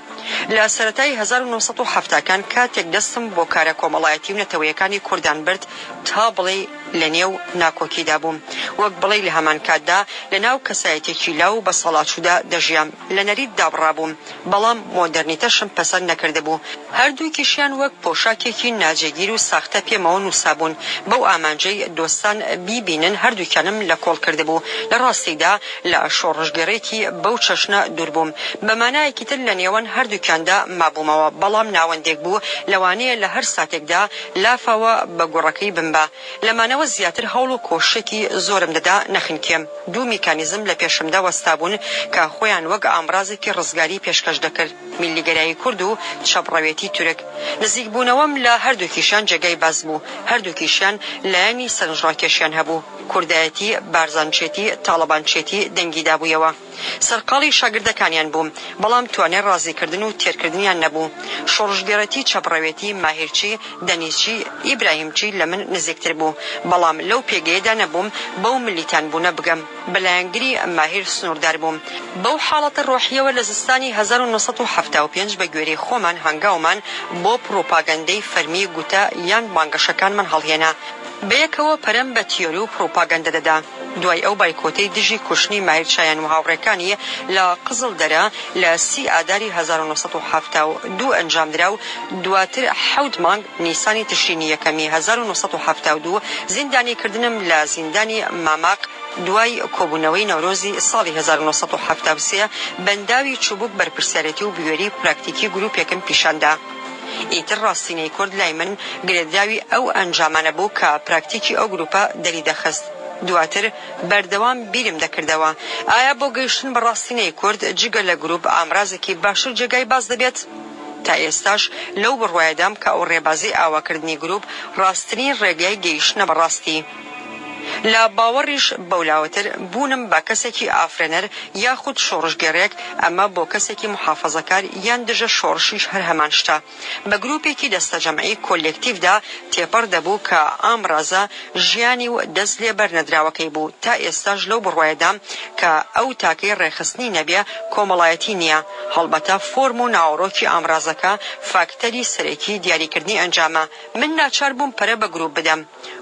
لە سەرەتای 1970 کان کاتێک دەستم بۆ کارە کۆمەڵایەتی و نەتەوەیەکانی کوردان برد، تا بڵێی. لە نێو ناکۆکیدا بووم. وەک بڵێی لە هەمان کاتدا لە ناو کەسایەتیەکی لاو و بەساڵاچوودا دەژیام. لە نەریت دابڕابووم، بەڵام مۆدێرنیتەشم پەسەند نەکردبوو. هەردووکیشیان وەک پۆشاکێکی ناجێگیر و ساختە پێمەوە نووسابوون، بەو ئامانجەی دۆستان بیبینن هەردووکیانم لە کۆڵ کردبوو. لە ڕاستیدا لە شۆڕشگێڕێکی بەو چەشنە دوور بووم. بە مانایەکی تر لە نێوان هەردووکیاندا مابوومەوە، بەڵام ناوەندێک بوو لەوانەیە لە هەر ساتێکدا لافاوە بە گوڕەکەی بمبا. لە مانەوە زیاتر هەوڵ و کۆششێکی زۆرم دەدا نەخنکێم. دوو میکانیزم لە پێشمدا وەستابوون کە خۆیان وەک ئامرازێکی ڕزگاری پێشکەش دەکرد، میللیگەرایی کورد و چەپڕەوێتی تورک. نزیکبوونەوەم لە هەردووکیشیان جێگای باس بوو. هەردووکیشیان لایەنی سەرنجڕاکێشیان هەبوو. کوردایەتی، بارزانچێتی، تاڵەبانچێتی دەنگی دابوویەوە. سەرقاڵی شاگردەکانیان بووم، بەڵام توانای ڕازیکردن و تێرکردنیان نەبوو. شۆڕشگێڕێتی چەپڕەوێتی ماهیرچی، دەنیزچی، ئیبراهیمچی لە من نزیکتر بوو، بەڵام لەو پێگەیەدا نەبووم بەو ملیتانبوونە بگەم. بە لایەنگری ماهیر سنووردار بووم. بەو حاڵەتە ڕۆحییەوە لە زستانی 1975 بە گوێرەی خۆمان هەنگاومان بۆ پڕوپاگەندەی فەرمی گوتە یان بانگەشەکانمان هەڵهێنا. بەیەکەوە پەرەم بە تیۆری و پڕوپاگەندە دەدا. دوای ئەو بایکۆتەی دژی کوشتنی ماهیر چایان و هاوڕێکانی لە قزڵدەرە لە سی ئاداری 1972 ئەنجامدرا و دواتر حەوت مانگ نیسانی تشرینی یەکەمی 1972 زیندانیکردنم لە زیندانی ماماق دوای کۆبوونەوەی نەورۆزی ساڵی 1973 بەنداوی چوبوک بەرپرسیارێتی و بوێری پراکتیکی گروپێکم پیشاندا. ئیتر ڕاستینەی کورد لای من گرێدراوی ئەو ئەنجامانە بوو کە پراکتیکی ئەو گروپە دەریدەخست. دواتر بەردەوام بیرم دەکردەوە ئایا بۆ گەیشتن بە ڕاستینەی کورد جگە لە گروپ ئامرازێکی باشتر جێگای باس دەبێت؟ تا ئێستاش لەو بڕوایەدام کە ئەو ڕێبازەی ئاواکردنی گروپ ڕاستترین ڕێگای گەیشتنە بە ڕاستی. لە باوەڕیش بەولاوەتر بوونم بە کەسێکی ئافرێنەر یاخود شۆڕشگێڕێک، ئەمە بۆ کەسێکی موحافەزەکار یان دژە شۆڕشیش هەر هەمان شتە. بە گروپێکی دەستەجەمعی کۆلێکتیڤدا تێپەڕ دەبوو کە ئامرازە ژیانی و دەست لێ بەرنەدراوەکەی بوو، تا ئێستاش لەو بڕوایەدام کە ئەو تاکەی ڕێکخستنی نەبێ کۆمەڵایەتی نییە، هەڵبەتە فۆرم و ناوەڕۆکی ئامرازەکە فاکتەری سەرەکی دیاریکردنی ئەنجامە، من ناچار بووم پەرە بە گروپ بدەم.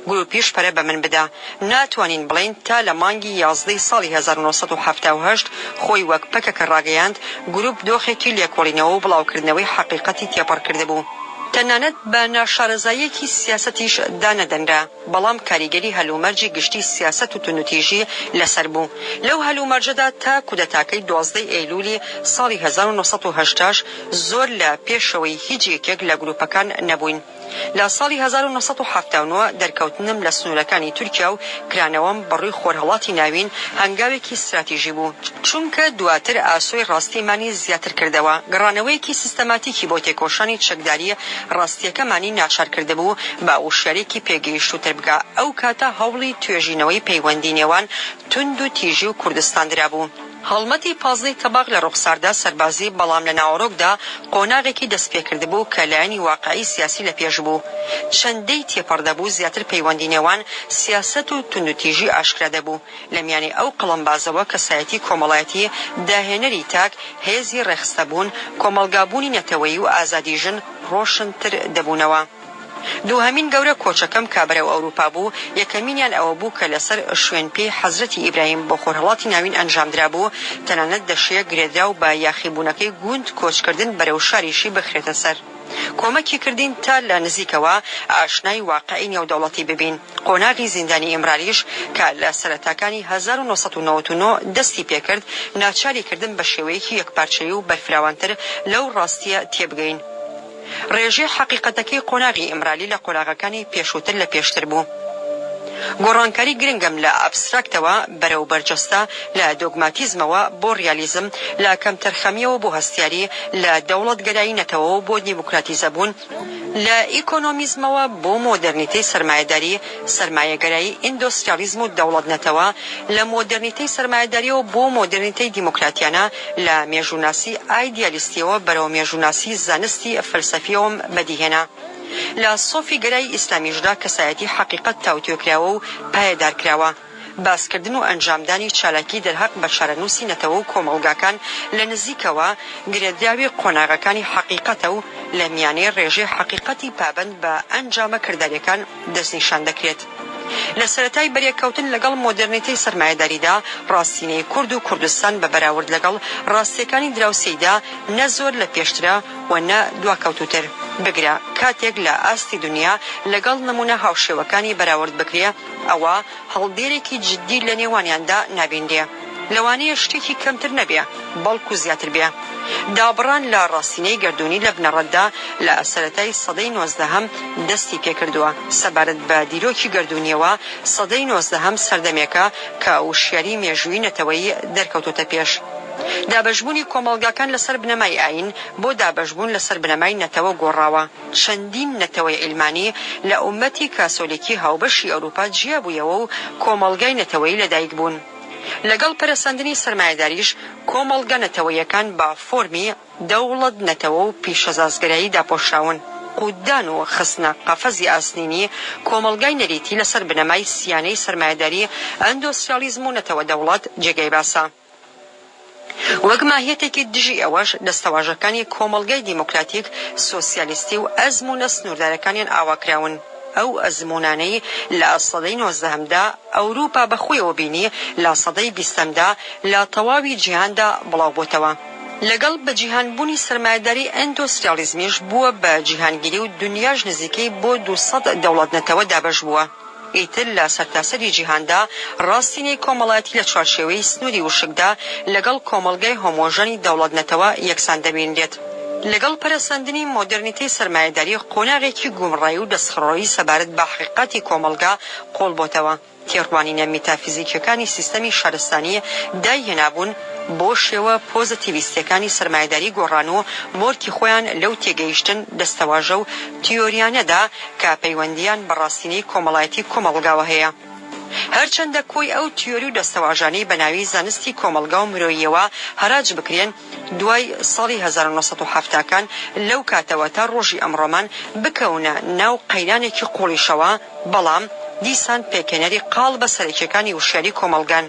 گروپیش پەرە بە من بدا. ناتوانین بڵێین تا لە مانگی یازدەی ساڵی 1978 خۆی وەک پەکەکە ڕاگەیاند، گروپ دۆخێکی لێکۆڵینەوە و بڵاوکردنەوەی حەقیقەتی تێپەڕ کردبوو. تەنانەت بە ناشارەزاییەکی سیاسەتیش دانەدەنرا، بەڵام کاریگەری هەلومەرجی گشتی سیاسەت و توندوتیژی لەسەر بوو. لەو هەلومەرجەدا تا کودەتاکەی دوازدەی ئەیلولی ساڵی 1980 زۆر لە پێشەوەی هیچ یەکێک لە گروپەکان نەبووین. لە ساڵی 1979 دەرکەوتنم لە سنوورەکانی تورکیا و کرانەوەم بە ڕووی خۆرهەڵاتی ناوین هەنگاوێکی ستراتیژی بوو، چونکە دواتر ئاسۆی ڕاستیمانی زیاتر کردەوە، گەڕانەوەیەکی سیستەماتیکی بۆ تێکۆشانی چەکداری ڕاستییەکەمانی ناچار کردبوو بە وشیارییەکی پێگەیشتووتر بگا، ئەو کاتە هەوڵی توێژینەوەی پەیوەندی نێوان توندوتیژی و کوردستان درابوو. هەڵمەتی پازدەی تەباق لە ڕوخساردا سەربازی بەڵام لە ناوەڕۆکدا قۆناغێکی دەستپێکردبوو کە لایەنی واقعی سیاسی لە پێش بوو. چەندەی تێپەڕ دەبوو زیاتر پەیوەندی نێوان سیاسەت و توندوتیژی ئاشکرا دەبوو. لە میانەی ئەو قەڵەمبازەوە کەسایەتی کۆمەڵایەتی داهێنەری تاک، هێزی ڕێکخستەبوون، کۆمەڵگابوونی نەتەوەیی و ئازادی ژن ڕۆشنتر دەبوونەوە. دووهەمین گەورە کۆچەکەم کە بەرەو ئەوروپا بوو، یەکەمینیان ئەوە بوو کە لەسەر شوێن پێی حەزرەتی ئیبراهیم بۆ خۆرهەڵاتی ناوین ئەنجامدرابوو، تەنانەت دەشێ گرێدراو بە یاخیبوونەکەی گوند کۆچکردن بەرەو شاریشی بخرێتە سەر. کۆمەکی کردین تا لە نزیکەوە ئاشنای واقعی نێودەوڵەتی ببین. قۆناغی زیندانی ئیمرالیش کە لە سەرەتاکانی 1999 دەستی پێکرد، ناچاری کردم بە شێوەیەکی یەکپارچەیی و بەرفراوانتر لەو ڕاستییە تێبگەین. ڕێژەی حەقیقەتەکەی قۆناغی ئیمرالی لە قۆناغەکانی پێشووتر لە پێشتر بوو. گۆڕانکاری گرنگم لە ئابستراکتەوە بەرەو بەرجەستە، لە دۆگماتیزمەوە بۆ ڕیالیزم، لە کەمتەرخەمییەوە بۆ هەستیاری، لە دەوڵەتگەرایی نەتەوەوە بۆ دیموکراتیزەبوون، لە ئیکۆنۆمیزمەوە بۆ مۆدێرنیتەی سەرمایەداری، سەرمایەگەرایی، ئیندۆستریالیزم و دەوڵەت-نەتەوە، لە مۆدێرنیتەی سەرمایەدارییەوە بۆ مۆدێرنیتەی دیموکراتیانە، لە مێژووناسی ئایدیالیستییەوە بەرەو مێژووناسی زانستی فەلسەفییەوەم بەدیهێنا. لە سۆفیگەرایی ئیسلامیشدا کەسایەتی حەقیقەت تاوتوێکراوە و پایەدارکراوە. باسکردن و ئەنجامدانی چالاکی دەرهەق بە چارەنووسی نەتەوە و کۆمەڵگاکان لە نزیکەوە گرێدراوی قۆناغەکانی حەقیقەتە و لە میانەی ڕێژەی حەقیقەتی پابەند بە ئەنجامە کرداریەکان دەستنیشان دەکرێت. لە سەرەتای بەریەککەوتن لەگەڵ مۆدێرنیتەی سەرمایەداریدا، ڕاستینەی کورد و کوردستان بە بەراورد لەگەڵ ڕاستییەکانی دراوسێیدا نە زۆر لە پێشترە و نە دواکەوتووتر. بگرە کاتێک لە ئاستی دنیا لەگەڵ نموونە هاوشێوەکانی بەراورد بکرێ، ئەوا هەڵدێرێکی جددی لە نێوانیاندا نابینرێ. لەوانەیە شتێکی کەمتر نەبێ، بەڵکو زیاتر بێ. دابڕان لە ڕاستینەی گەردوونی لە بنەڕەتدا لە سەرەتای سەدەی نۆزدەهەم دەستی پێکردووە. سەبارەت بە دیرۆکی گەردوونییەوە، سەدەی نۆزدەهەم سەردەمێکە کە وشیاری مێژوویی نەتەوەیی دەرکەوتۆتە پێش. دابەشبوونی کۆمەڵگاکان لەسەر بنەمای ئایین بۆ دابەشبوون لەسەر بنەمای نەتەوە گۆڕاوە. چەندین نەتەوەی عیلمانی لە ئوممەتی کاسۆلیکی هاوبەشی ئەوروپا جیابوویەوە و کۆمەڵگای نەتەوەیی لەدایک بوون. لەگەڵ پەرەسەندنی سەرمایەداریش کۆمەڵگە نەتەوەیەکان بە فۆرمی دەوڵەت نەتەوە و پیشەسازگەرایی داپۆشراون. قوتدان و خستنە قەفەزی ئاسنینی کۆمەڵگای نەریتی لەسەر بنەمای سیانەی سەرمایەداری، ئەندۆستریالیزم و نەتەوە دەوڵەت جێگای باسە. وەک ماهیەتێکی دژی ئەوەش دەستەواژەکانی کۆمەڵگای دیموکراتیک، سۆسیالیستی و ئەزموونە سنووردارەکانیان ئاوا کراون. ئەو ئەزموونانەی لە سەدەی نۆزدەهەمدا ئەوروپا بە خۆیەوە بینی، لە سەدەی بیستەمدا لە تەواوی جیهاندا بڵاوبۆتەوە. لەگەڵ بەجیهانبوونی سەرمایەداری ئەندۆستریالیزمیش بووە بە جیهانگیری و دونیاش نزیکەی بۆ 200 دەوڵەت-نەتەوە دابەش بووە. ئیتر لە سەرتاسەری جیهاندا ڕاستینەی کۆمەڵایەتی لە چوارچێوەی سنووری وشکدا لەگەڵ کۆمەڵگای هۆمۆژەنی دەوڵەت-نەتەوە یەکسان دەبینرێت. لەگەڵ پەرەسەندنی مۆدێرنیتەی سەرمایەداری قۆناغێکی گومڕایی و دەستخڕۆیی سەبارەت بە حەقیقەتی کۆمەڵگا قووڵ بۆتەوە. تێڕوانینە میتافیزیکیەکانی سیستەمی شارستانی دایهێنابوون بۆ شێوە پۆزەتیڤیستیەکانی سەرمایەداری گۆڕان و مۆرکی خۆیان لەو تێگەیشتن، دەستەواژە و تیۆریانەدا کە پەیوەندییان بە ڕاستینەی کۆمەڵایەتی کۆمەڵگاوە هەیە. هەرچەندە کۆی ئەو تیۆری و دەستەواژانەی بە ناوی زانستی کۆمەڵگا و مرۆییەوە هەراج بکرێن، دوای ساڵی 1970 کان لەو کاتەوە تا ڕۆژی ئەمڕۆمان بکەونە ناو قەیرانێکی قوڵیشەوە، بەڵام دیسان پێکهێنەری قاڵبە سەرەکیەکانی وشیاری کۆمەڵگان.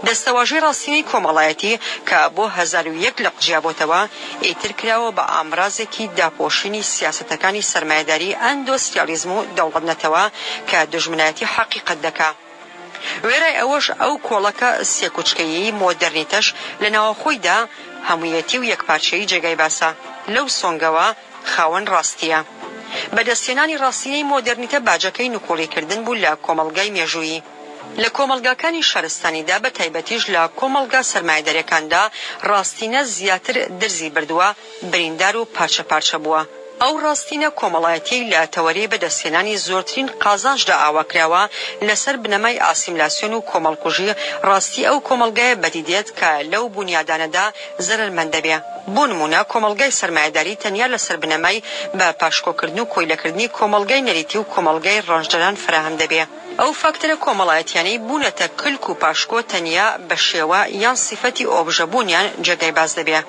دەستەواژەی ڕاستینەی کۆمەڵایەتی کە بۆ 1001 لق جیابۆتەوە، ئیتر کراوە بە ئامرازێکی داپۆشینی سیاسەتەکانی سەرمایەداری ئەندۆستریالیزم و دەوڵەت-نەتەوە کە دوژمنایەتی حەقیقەت دەکا. وێرای ئەوەش ئەو کۆڵەکە سێکوچکەییەی مۆدێرنیتەش لە ناوەخۆیدا هەموویەتی و یەکپارچەیی جێگای باسە. لەو سۆنگەوە خاوەن ڕاستییە. بەدەستهێنانی ڕاستینەی مۆدێرنیتە باجەکەی نکوڵیکردن بوو لە کۆمەڵگای مێژوویی. لە کۆمەڵگاکانی شارستانیدا بە تایبەتیش لە کۆمەڵگا سەرمایەداریەکاندا ڕاستینە زیاتر درزی بردووە، بریندار و پارچە پارچە بووە. ئەو ڕاستینە کۆمەڵایەتیەی لە تەوەرەی بەدەستهێنانی زۆرترین قازانجدا ئاواکراوە، لەسەر بنەمای ئاسیملاسیۆن و کۆمەڵکوژی، ڕاستی ئەو کۆمەڵگایە بەدی دێت کە لەو بونیادانەدا زەرەرمەند دەبێ. بۆ نموونە کۆمەڵگای سەرمایەداری تەنیا لەسەر بنەمای بە پاشکۆکردن و کۆیلەکردنی کۆمەڵگای نەریتی و کۆمەڵگای ڕەنجدەران فەراهەم دەبێ. ئەو فاکتەرە کۆمەڵایەتیانەی بوونەتە کلک و پاشکۆ تەنیا بە شێوە یان سیفەتی ئۆبژە بوونیان جێگای باس دەبێ.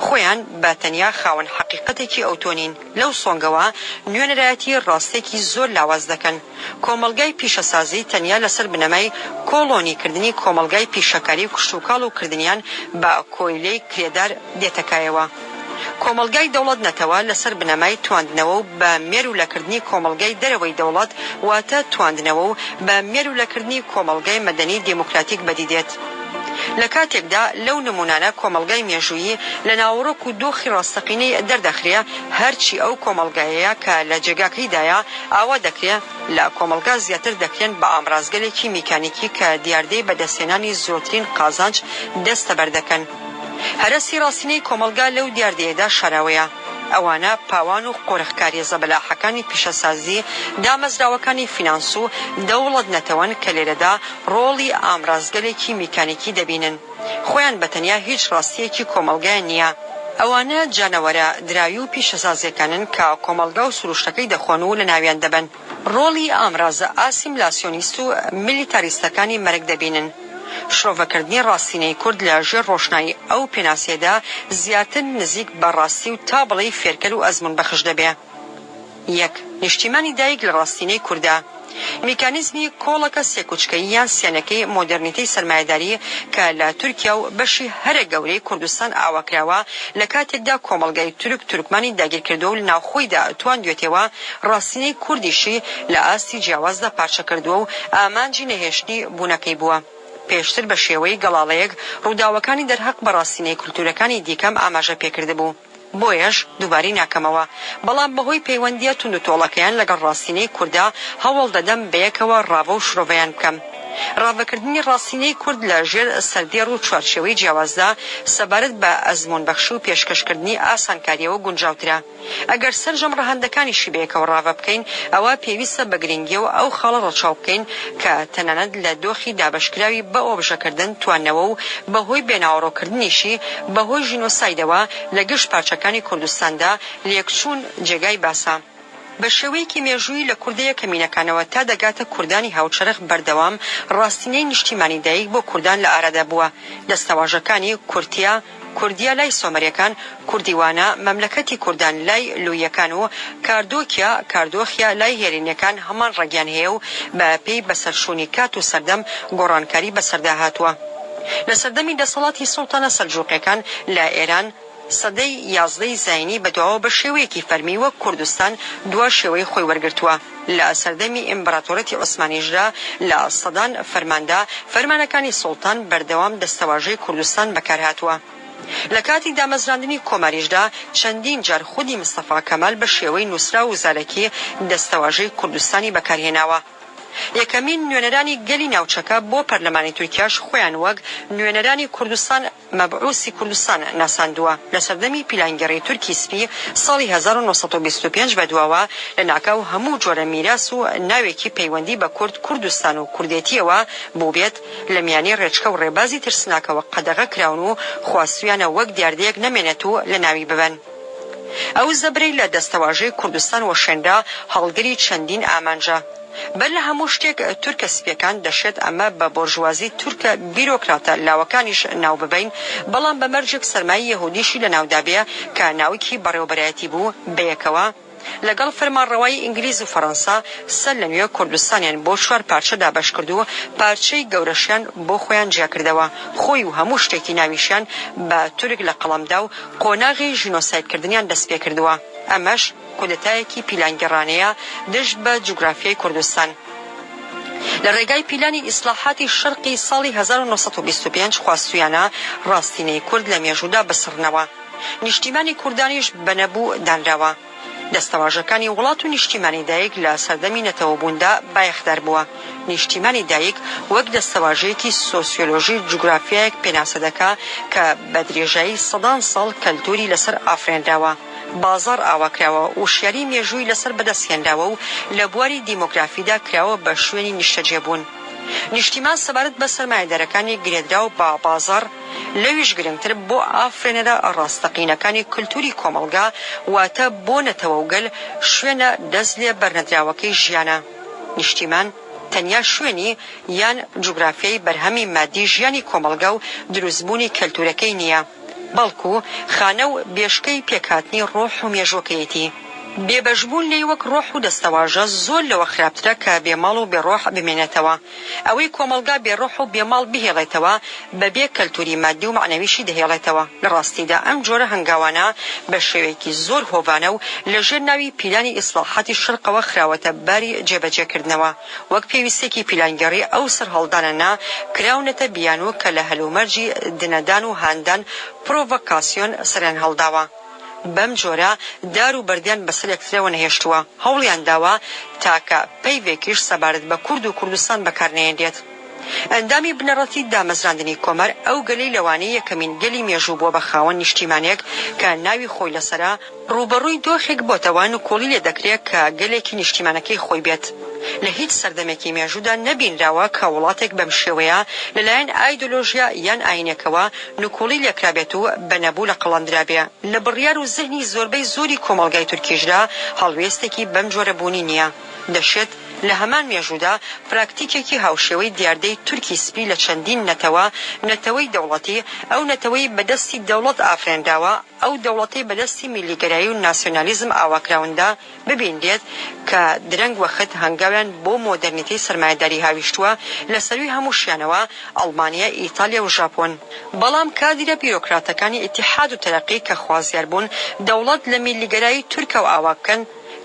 خۆیان بە تەنیا خاوەن حەقیقەتێکی ئەوتۆ نین. لەو سۆنگەوە نوێنەرایەتی ڕاستێکی زۆر لاواز دەکەن. کۆمەڵگای پیشەسازی تەنیا لەسەر بنەمای کۆڵۆنی کردنی کۆمەڵگای پیشەکاری و کشتوکاڵ و کردنیان بە کۆیلەی کرێدار دێتە کایەوە. کۆمەڵگای دەوڵەت نەتەوە لەسەر بنەمای تواندنەوە و بە مێروولەکردنی کۆمەڵگای دەرەوەی دەوڵەت واتە تواندنەوە و بە مێروولەکردنی کۆمەڵگای مەدەنی دێموکراتیک بەدی دێت. لە کاتێکدا لەو نموونانە کۆمەڵگای مێژوویی لە ناوەڕۆک و دۆخی ڕاستەقینەی دەردەخرێ، هەرچی ئەو کۆمەڵگایەیە کە لە جێگاکەیدایە ئاوا دەکرێ لە کۆمەڵگا زیاتر دەکرێن بە ئامرازگەلێکی میکانیکی کە دیاردەی بەدەستهێنانی زۆرترین قازانج دەستەبەر دەکەن. هەرەسی ڕاستینەی کۆمەڵگا لەو دیاردەیەدا شاراوەیە. ئەوانە پاوان و قۆرخکارییە زەبەلاحەکانی پیشەسازی، دامەزراوەکانی فینانس و دەوڵەت نەتەوەن کە لێرەدا ڕۆڵی ئامرازگەلێکی میکانیکی دەبینن. خۆیان بە تەنیا هیچ ڕاستییەکی کۆمەڵگایان نییە. ئەوانە جانەوەرە دراوی و پیشەسازییەکانن کە کۆمەڵگا و سروشتەکەی دەخۆن و لەناویان دەبەن. ڕۆڵی ئامرازە ئاسیملاسیۆنیست و میلیتاریستەکانی مەرگ دەبینن. شرۆڤەکردنی ڕاستینەی کورد لە ژێر ڕۆشنایی ئەو پێناسەیەدا زیاتر نزیک بە ڕاستی و تا بڵێی فێرکەر و ئەزموونبەخش دەبێ. یەک، نیشتیمانی دایک لە ڕاستینەی کوردە. میکانیزمی کۆڵەکە سێکوچکەیی یان سیانەکەی مۆدێرنیتەی سەرمایەداری کە لە تورکیا و بەشی هەرە گەورەی کوردستان ئاواکراوە لە کاتێکدا کۆمەڵگای تورک تورکمانی داگیرکردووە و لە ناوخۆیدا تواندوێتێوە ڕاستینەی کوردیشی لە ئاستی جیاوازدا پارچەکردووە و ئامانجی نەهێشتنی بوونەکەی بووە. پێشتر بە شێوەی گەڵاڵەیەک ڕووداوەکانی دەرهەق بە ڕاستینەی کولتوورەکانی دیکەم ئاماژە پێکردبوو. بۆیەش دووبارەی ناکەمەوە. بەڵام بەهۆی پەیوەندییە توندوتۆڵەکەیان لەگەڵ ڕاستینەی کوردا هەوڵ دەدەم بەیەکەوە ڕاڤە و شرۆڤەیان بکەم. ڕاڤەکردنی ڕاستینەی کورد لە ژێر سەردێڕ و چوارچێوەی جیاوازدا سەبارەت بە ئەزموونبەخشی و پێشکەشکردنی ئاسانکارییەوە گونجاوترە. ئەگەر سەرجەم ڕەهەندەکانیشی بەیەکەوە ڕاڤە بکەین، ئەوا پێویستە بە گرنگییەوە ئەو خاڵە ڕەچاو بکەین کە تەنانەت لە دۆخی دابەشکراوی بە ئۆبژەکردن توانەوە و بەهۆی بێناوەڕۆککردنیشی بەهۆی ژینۆسایدەوە لە گشت پارچەکانی کوردستاندا لێکچوون جێگای باسە. بە شێوەیەکی مێژوویی لە کوردە یەکەمینەکانەوە تا دەگاتە کوردانی هاوچەرخ بەردەوام ڕاستینەی نیشتیمانی دایک بۆ کوردان لە ئارادا بووە. دەستەواژەکانی، کورتیا، کوردیا لای سۆمەریەکان، کوردیوانە، مەملەکەتی کوردان لای لوییەکان و کاردۆکیا، کاردۆخیا لای هێلینیەکان هەمان ڕەگیان هەیە و بە پێی بەسەرچوونی کات و سەردەم گۆڕانکاری بەسەردا هاتووە. لە سەردەمی دەسەڵاتی سوڵتانە سەلجوقیەکان لە ئێران، سەدەی یازدەی زاینی بەدواوە بە شێوەیەکی فەرمی وەک کوردستان دوا شێوەی خۆی وەرگرتووە. لە سەردەمی ئیمبراتۆرەتی عوسمانیشدا لە سەدان فەرماندا، فەرمانەکانی سوڵتان بەردەوام دەستەواژەی کوردستان بەکارهاتووە. لە کاتی دامەزراندنی کۆماریشدا چەندین جار خودی مستەفا کەمال بە شێوەی نووسراو و زارەکی دەستەواژەی کوردستانی بەکارهێناوە. یەکەمین نوێنەرانی گەلی ناوچەکە بۆ پەرلەمانی تورکیاش خۆیان وەک نوێنەرانی کوردستان مەبعوسی کوردستان ناساندووە. لە سەردەمی پیلانگێڕی تورکی سپی ساڵی 1925 بەدواوە لەناکاو هەموو جۆرە میراس و ناوێکی پەیوەندی بە کورد، کوردستان و کوردێتییەوە بووبێت لە میانی ڕێچکە و ڕێبازی ترسناکەوە قەدەغە کراون و خواستویانە وەک دیاردەیەک نەمێنێت و لەناوی ببەن. ئەو زەبرەی لە دەستەواژەی کوردستان وەشێنرا هەڵگری چەندین ئامانجە. بەر لە هەموو شتێک تورکە سپیەکان، دەشێت ئەمە بە بۆرژوازی تورکە بیرۆکراتە لاوەکانیش ناو ببەین، بەڵام بە مەرجێک سەرمایەی یەهودیشی لە ناودا بێ کە ناوکی بەڕێوەبەرایەتی بوو، بەیەکەوە، لەگەڵ فەرمانڕەوایی ئینگلیز و فەرەنسا سەر لە نوێ کوردستانیان بۆ چوار پارچە دابەش کرد و پارچەی گەورەشیان بۆ خۆیان جیا کردەوە، خۆی و هەموو شتێکی ناویشیان بە تورک لە قەڵەم دا و قۆناغی ژینۆسایدکردنیان دەستپێکردووە. ئەمەش کودەتایەکی پیلانگێڕانەیە دژ بە جوگرافیای کوردستان. لە ڕێگای پیلانی ئیسلاحاتی شەرقی ساڵی 1925 خواستویانە ڕاستینەی کورد لە مێژوودا بسڕنەوە. نیشتیمانی کوردانیش بە نەبوو دانراوە. دەستەواژەکانی وڵات و نیشتیمانی دایک لە سەردەمی نەتەوەبووندا بایەخدار بووە. نیشتیمانی دایک وەک دەستەواژەیەکی سۆسیۆلۆژی جوگرافیایەک پێناسە دەکا کە بە درێژایی سەدان ساڵ کەلتووری لەسەر ئافرێنراوە، بازاڕ ئاواکراوە، وشیاریی مێژووی لەسەر بەدەستهێنراوە و لە بواری دیمۆگرافیدا کراوە بە شوێنی نیشتەجێبوون. نیشتیمان سەبارەت بە سەرمایەدارەکانی گرێدراو بە بازاڕ، لەویش گرنگتر بۆ ئافرێنەرە ڕاستەقینەکانی کلتوری کۆمەڵگا، واتە بۆ نەتەوە و گەل، شوێنە دەست لێ بەرنەدراوەکەی ژیانە. نیشتیمان تەنیا شوێنی یان جوگرافیای بەرهەمی مادی ژیانی کۆمەڵگا و دروستبوونی کەلتورەکەی نییە، بەڵکو خانە و بێشکەی پێکهاتنی ڕۆح و مێژووەکەیەتی. بێبەشبوون لێی وەک ڕۆح و دەستەواژە زۆر لەوە خراپترە کە بێ ماڵ و بێ ڕۆح بمێنێتەوە. ئەوەی کۆمەڵگا بێ ڕۆح و بێ ماڵ بهێڵێتەوە، بە بێ کەلتوری مادی و مەعنەویشی دەهێڵێتەوە. لە ڕاستیدا ئەم جۆرە هەنگاوانە بە شێوەیەکی زۆر هۆڤانە و لە ژێر ناوی پیلانی ئیسڵاحاتی شەرقەوە خراوەتە باری جێبەجێکردنەوە. وەک پێویستێکی پیلانگێڕی ئەو سەرهەڵدانانە کراونەتە بیانوو کە لە هەلومەرجی دنەدان و هاندان، پرۆڤۆکاسیۆن، سەریان هەڵداوە. بەم جۆرە دار و بەردیان بەسەر یەکترەوە نەهێشتووە، هەوڵیان داوە تاکە پەیڤێکیش سەبارەت بە کورد و کوردستان بەکار نەهێنرێت. ئەندامی بنەڕەتی دامەزراندنی کۆمار ئەو گەلەی لەوانەیە یەکەمین گەلی مێژوو بووە بە خاوەن نیشتیمانێک کە ناوی خۆی لەسەرە، ڕووبەڕووی دۆخێک بۆتەوە نکوڵی لێ دەکرێ کە گەلێکی نیشتیمانەکەی خۆی بێت. لە هیچ سەردەمێکی مێژوودا نەبینراوە کە وڵاتێک بەم شێوەیە لەلایەن ئایدۆلۆژیا یان ئایینێکەوە نکوڵی لێکرابێت و بە نەبوو لە قەڵەم درابێ. لە بڕیار و زهنی زۆربەی زۆری کۆمەڵگای تورکیشدا هەڵوێستێکی بەم جۆرە بوونی نییە. دەشێت. لە هەمان مێژوودا پراکتیکێکی هاوشێوەی دیاردەی تورکی سپی لە چەندین نەتەوە، نەتەوەی دەوڵەتی، ئەو نەتەوەی بە دەستی دەوڵەت ئافرێنراوە، ئەو دەوڵەتەی بە دەستی میللیگەرایی و ناسیۆنالیزم ئاواکراوندا ببینرێت کە درەنگ وەخت هەنگاویان بۆ مۆدێرنیتەی سەرمایەداری هاویشتووە، لە سەرووی هەمووشیانەوە ئەڵمانیا، ئیتالیا و ژاپۆن. بەڵام کادیرە بیرۆکراتەکانی ئیتیحاد و تەرەقی کە خوازیار بوون دەوڵەت لە میللیگەرایی تورکەوە ئاوا بکەن،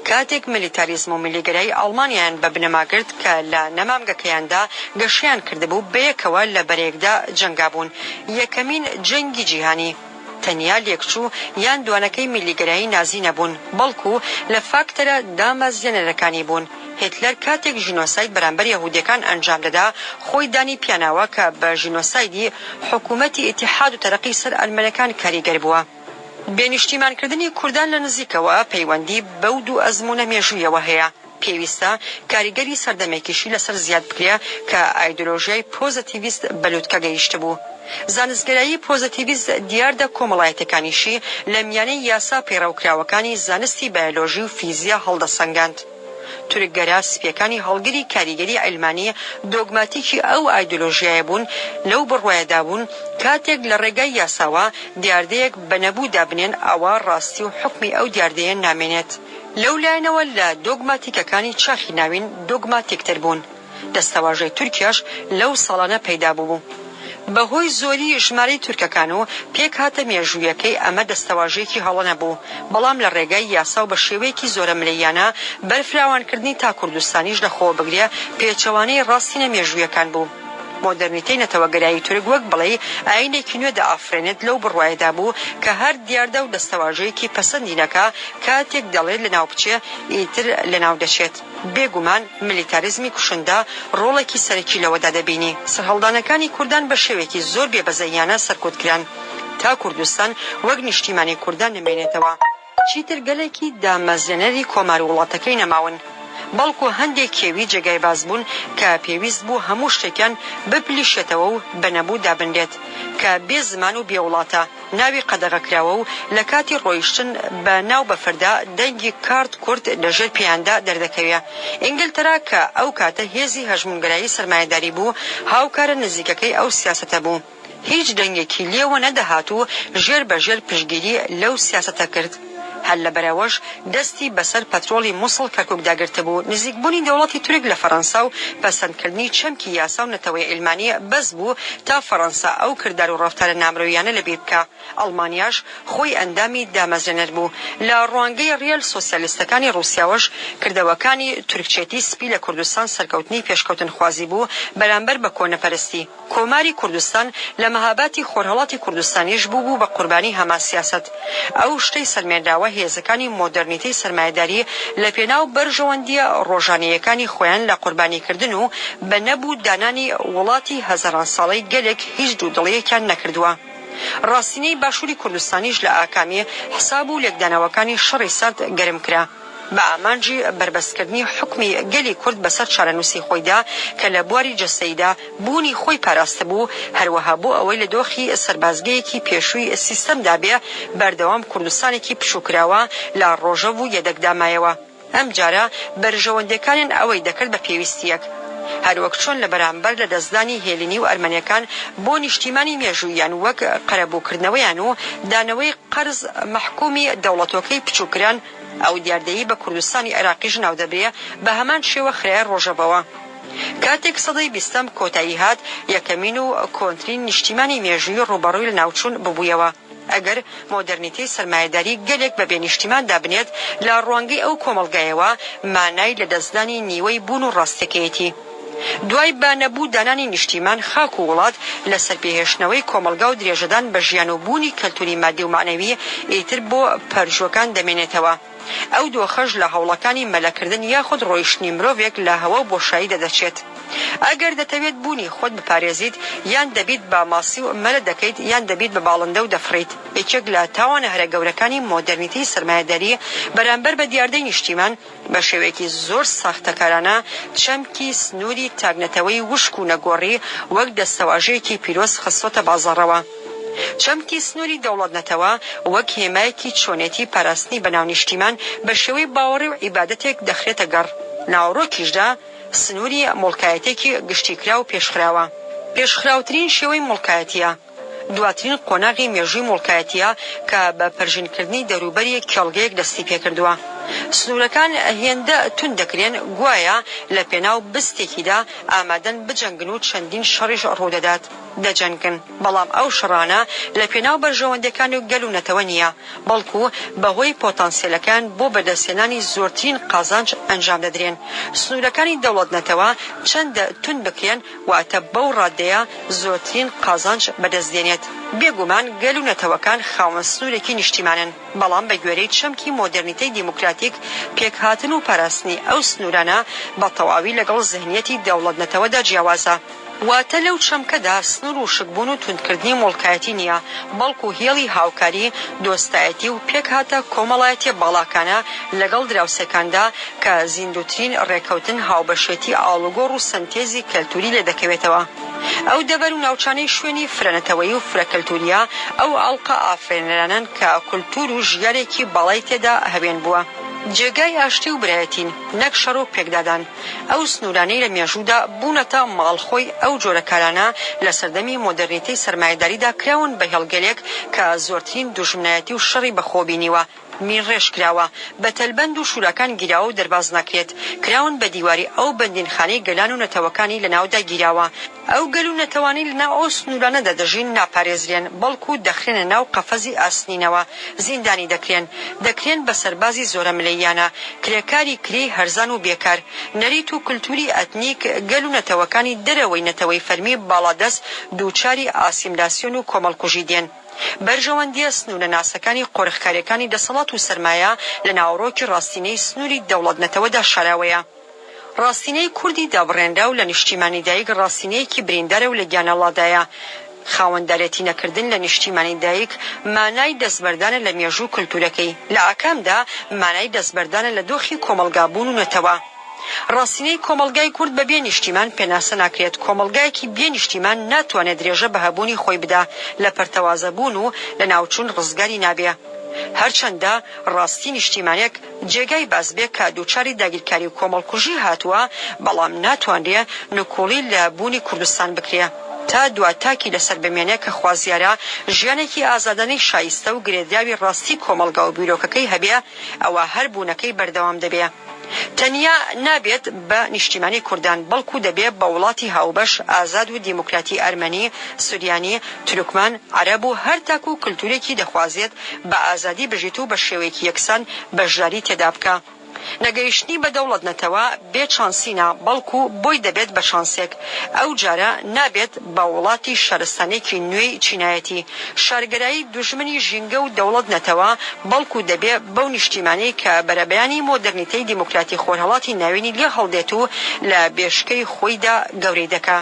کاتێک میلیتاریزم و میلیگەرایی ئاڵمانیایان بە بنەما گرت کە لە نەمامگەکەیاندا گەشەیان کردبوو، بەیەکەوە لە بەرەیەکدا جەنگابوون. یەکەمین جەنگی جیهانی تەنیا لێکچوو یان دوانەکەی میلیگەرایی نازی نەبوون، بەڵکو لە فاکتەرە دامەزرێنەرەکانی بوون. هیتلەر کاتێک ژینۆساید بەرامبەر یەهودیەکان ئەنجام دەدا، خۆی دانی پیاناوە کە بە ژینۆسایدی حکومەتی ئیتیحاد و تەرەقی سەر ئەرمەنەکان کاریگەر بووە. بێنیشتیمانکردنی کوردان لە نزیکەوە پەیوەندی بەو دوو ئەزموونە مێژوویەوە هەیە، پێویستە کاریگەری سەردەمێکیشی لەسەر زیاد بکرێ کە ئایدۆلۆژیای پۆزەتیڤیست بە لوتکە گەیشتبوو. زانستگەرایی پۆزەتیڤیست دیاردە کۆمەڵایەتیەکانیشی لە میانەی یاسا پەیڕەوکراوەکانی زانستی بایۆلۆژی و فیزیا هەڵدەسەنگاند. تورکگەرا سپیەکانی هەڵگری کاریگەری عیلمانی دۆگماتیکی ئەو ئایدۆلۆژیایە بوون، لەو بڕوایەدا بوون کاتێک لە ڕێگای یاساوە دیاردەیەک بە نەبوو دابنێن ئەوا ڕاستی و حوکمی ئەو دیاردەیە نامێنێت. لەو لایەنەوە لە دۆگماتیکەکانی چاخی ناوین دۆگماتیکتر بوون. دەستەواژەی تورکیاش لەو ساڵانە پەیدا بوو. بە هۆی زۆری ژمارەی تورکەکان و پێکهاتە مێژوویەکەی ئەمە دەستەواژەیەکی هەڵە نەبوو، بەڵام لە ڕێگای یاسا و بە شێوەیەکی زۆرەملێیانە بەرفراوانکردنی تا کوردستانیش لە خۆوە بگرێ پێچەوانەی ڕاستینە مێژوویەکان بوو. مۆدێرنیتەی نەتەوەگەرایی تورک وەک بڵێی ئایینێکی نوێ دەئافرێنێت لەو بڕوایەدا بوو کە هەر دیاردە و دەستەواژەیەکی پەسەندی نەکا کاتێک دەڵێ لەناو بچێ ئیتر لەناو دەچێت. بێ گومان میلیتاریزمی کوشندە ڕۆڵێکی سەرەکی لەوەدا دەبینی. سەرهەڵدانەکانی کوردان بە شێوەیەکی زۆر بێ بەزەییانە سەرکوت کران تا کوردستان وەک نیشتیمانی کوردان نەمێنێتەوە. چیتر گەلێکی دامەزرێنەری کۆمار و وڵاتەکەی نەماون، بەڵکو هەندێک کێوی جێگای باس بوون کە پێویست بوو هەموو شتێکیان بپلیشێتەوە و بە نەبوو دابنرێت کە بێ زمان و بێ وڵاتە. ناوی قەدەغەکراوە و لە کاتی ڕۆیشتن بە ناو بەفردا دەنگی کارت کورت لە ژێر پێیاندا دەردەکەوێ. ئینگلتەرا کە ئەو کاتە هێزی هەژموونگەرایی سەرمایەداری بوو، هاوکارە نزیکەکەی ئەو سیاسەتە بوو. هیچ دەنگێکی لێوە نەدەهات و ژێر بە ژێر پشتگیری لەو سیاسەتە کرد. هەر لەبەرئەوەش دەستی بەسەر پەترۆڵی موسڵ کەرکوکدا گرتبوو. نزیکبوونی دەوڵەتی تورک لە فەرەنسا و پەسەندکردنی چەمکی یاسا و نەتەوەی عیلمانی بەس بوو تا فەرەنسا ئەو کردار و ڕەفتارە نامرۆییانە لەبیر بکا. ئەڵمانیاش خۆی ئەندامی دامەزرێنەر بوو. لە ڕوانگەی ڕیال سۆسیالیستەکانی ڕووسیاوەش کردەوەکانی تورکچێتی سپی لە کوردستان سەرکەوتنی پێشکەوتنخوازی بوو بەرامبەر بە کۆنەپەرستی. کۆماری کوردستان لە مەهاباتی خۆرهەڵاتی کوردستانیش بووبوو بە قوربانی هەمان سیاسەت. ئەو شتەی سەلمێنراوە هێزەکانی مۆدێرنیتەی سەرمایەداری لە پێناو بەرژەوەندییە ڕۆژانەییەکانی خۆیان لە قوربانیکردن و بە نەبوو دانانی وڵاتی هەزاران ساڵەی گەلێک هیچ دوودڵییەکیان نەکردووە. ڕاستینەی باشووری کوردستانیش لە ئاکامی حساب و لێکدانەوەکانی شەڕی سارد گەرم کرا. بە ئامانجی بەربەستکردنی حوکمی گەلی کورد بەسەر چارەنووسی خۆیدا کە لە بواری جەستەییدا بوونی خۆی پاراستبوو، هەروەها بۆ ئەوەی لە دۆخی سەربازگەیەکی پێشووی سیستەمدا بێ، بەردەوام کوردستانێکی پشووکراوە لە ڕۆژەڤ و یەدەگدا مایەوە. ئەمجارە بەرژەوەندیەکانیان ئەوەی دەکرد بە پێویستییەک. هەروەک چۆن لە بەرامبەر لەدەستدانی هێلینی و ئەرمەنیەکان بۆ نیشتیمانی مێژووییان وەک قەرەبووکردنەوەیان و دانەوەی قەرز مەحکومی دەوڵەتۆکەی پچووکران، ئەو دیاردەیەی بە کوردستانی عێراقیش ناودەبرێ بە هەمان شێوە خرایە ڕۆژەڤەوە. کاتێک سەدەی بیستەم کۆتایی هات، یەکەمین و کۆنترین نیشتیمانی مێژوویی ڕووبەڕووی لەناوچوون ببوویەوە. ئەگەر مۆدێرنیتەی سەرمایەداری گەلێک بە بێ نیشتیمان دابنێت، لە ڕوانگەی ئەو کۆمەڵگایەوە مانای لەدەستدانی نیوەی بوون و ڕاستیەکەیەتی. دوای بە نەبوو دانانی نیشتیمان، خاک و وڵات، لە سەرپێهێشتنەوەی کۆمەڵگا و درێژەدان بە ژیان و بوونی کەلتوری مادی و مەعنەوی، ئیتر بۆ پەرجووەکان دەمێنێتەوە. ئەو دۆخەش لە هەوڵەکانی مەلەکردن یاخود ڕۆیشتنی مرۆڤێک لە هەوا و بۆشاییدا دەچێت. ئەگەر دەتەوێت بوونی خۆت بپارێزیت، یان دەبیت بە ماسی و مەلە دەکەیت یان دەبیت بە باڵندە و دەفڕیت. یەکێک لە تاوانە هەرە گەورەکانی مۆدێرنیتەی سەرمایەداری بەرامبەر بە دیاردەی نیشتیمان، بە شێوەیەکی زۆر ساختەکارانە چەمکی سنووری تاک-نەتەوەی وشک و نەگۆڕی وەک دەستەواژەیەکی پیرۆز خستۆتە بازاڕەوە. چەمکی سنووری دەوڵەت-نەتەوە وەک هێمایەکی چۆنێتی پاراستنی بەناو نیشتیمان بە شێوەی باوەڕی و عیبادەتێک دەخرێتە گەڕ. ناوەڕۆکیشدا سنووری موڵکایەتییەکی گشتیکراو پێشخراوە. پێشخراوترین شێوەی موڵکایەتییە. دواترین قۆناغی مێژووی موڵکایەتییە کە بە پەرژینکردنی دەوروبەری کێڵگەیەک دەستی پێکردووە. سنوورەکان هێندە توند دەکرێن گوایە لە پێناو بستێکیدا ئامادەن بجەنگن و چەندین شەڕیش ڕوودەدات. دەجەنگن، بەڵام ئەو شەڕانە لە پێناو بەرژەوەندیەکانی گەل و نەتەوە نییە، بەڵکو بەهۆی پۆتانسێلەکەیان بۆ بەدەستهێنانی زۆرترین قازانج ئەنجام دەدرێن. سنوورەکانی دەوڵەت-نەتەوە چەندە توند بکرێن، واتە بەو ڕاددەیە زۆرترین قازانج بەدەست دێنێت. بێگومان گەل و نەتەوەکان خاوەن سنوورێکی نیشتیمانن، بەڵام بە گوێرەی چەمکی مۆدێرنیتەی دیموکراتیک، پێکهاتن و پاراستنی ئەو سنوورانە بە تەواوی لەگەڵ زهنیەتی دەوڵەت-نەتەوەدا جیاوازە. واتە لەو چەمکەدا سنوور وشکبوون و توندکردنی موڵکایەتی نییە، بەڵکو هێڵی هاوکاری، دۆستایەتی و پێکهاتە کۆمەڵایەتییە باڵاکانە لەگەڵ دراوسێکاندا کە زیندووترین ڕێکەوتن هاوبەشێتی ئاڵوگۆڕ و سەنتێزی کەلتووری لێدەکەوێتەوە. ئەو دەڤەر و ناوچانەی شوێنی فرەنەتەوەیی و فرەکەلتوورییە، ئەو ئاڵقە ئافرێنەرانەن کە کولتوور و ژیارێکی باڵای تێدا هەوێن بووە. جێگای ئاشتی و برایەتین، نەک شەڕ و پێکدادان. ئەو سنوورانەی لە مێژوودا بوونەتە ماڵخۆی ئەو جۆرە کارانە، لە سەردەمی مۆدێرنیتەی سەرمایەداریدا کراون بە هێڵگەلێک کە زۆرترین دوژمنایەتی و شەڕی بەخۆوە بینیوە، مینڕێژ کراوە، بە تەلبەند و شوراکان گیراوە و دەرباز ناکرێت، کراون بە دیواری ئەو بەندینخانەی گەلان و نەتەوەکانی لەناودا گیراوە. ئەو گەل و نەتەوانەی لەناو ئەو سنوورانەدا دەژین ناپارێزرێن، بەڵکو دەخرێنە ناو قەفەزی ئاسنینەوە، زیندانی دەکرێن، دەکرێن بە سەربازی زۆرەملێییانە، کرێکاری کرێی هەرزان و بێکار. نەریت و کلتوری ئەتنیک گەل و نەتەوەکانی دەرەوەی نەتەوەی فەرمی باڵادەست دووچاری ئاسیملاسیۆن و کۆمەڵکوژی دێن. بەرژەوەندییە سنوورنەناسەکانی قۆرخکارییەکانی دەسەڵات و سەرمایە لە ناوەڕۆکی ڕاستینەی سنووری دەوڵەت-نەتەوەدا شاراوەیە. ڕاستینەی کوردی دابڕێنراو لە نیشتیمانی دایک ڕاستینەیەکی بریندارە و لە گیانەڵادایە. خاوەندارێتی نەکردن لە نیشتیمانی دایک مانای دەستبەردانە لە مێژوو و کلتورەکەی، لە ئاکامدا مانای دەستبەردانە لە دۆخی کۆمەڵگابوون و نەتەوە. ڕاستینەی کۆمەڵگای کورد بە بێ نیشتیمان پێناسە ناکرێت، کۆمەڵگایەکی بێ نیشتیمان ناتوانێ درێژە بە هەبوونی خۆی بدا، لە پەرتەوازەبوون و لەناوچوون ڕزگاری نابێ. هەرچەندە ڕاستی نیشتیمانێک جێگای باس بێ کە دووچاری داگیرکاری و کۆمەڵکوژی هاتووە، بەڵام ناتوانرێ نکوڵی لە بوونی کوردستان بکرێ تا دوا تاکی لەسەر بمێنێ کە خوازیارە ژیانێکی ئازادانەی شایستە و گرێدراوی ڕاستی کۆمەڵگا و بیرۆکەکەی هەبێ، ئەوا هەر بوونەکەی بەردەوام دەبێ. تەنیا نابێت بە نیشتیمانی کوردان، بەڵکو دەبێ بە وڵاتی هاوبەش، ئازاد و دیموکراتی ئەرمەنی، سوریانی، تورکمان، عەرەب و هەر تاک و کلتورێکی دەخوازێت بە ئازادی بژیت و بە شێوەیەکی یەکسان بەشداری تێدا بکا. نەگەیشتنی بە دەوڵەت نەتەوە بێ چانسی نا، بەڵکو بۆی دەبێت بە چانسێک. ئەو جارە نابێت بە وڵاتی شارستانێکی نوێی چینایەتی، شارگەرایی دوژمنی ژینگە و دەوڵەت نەتەوە، بەڵکو دەبێ بەو نیشتیمانەی کە بەرەبەیانی مۆدێرنیتەی دیموکراتی خۆرهەڵاتی ناوینی لێ هەڵدێت و لە بێشکەی خۆیدا گەورەی دەکا.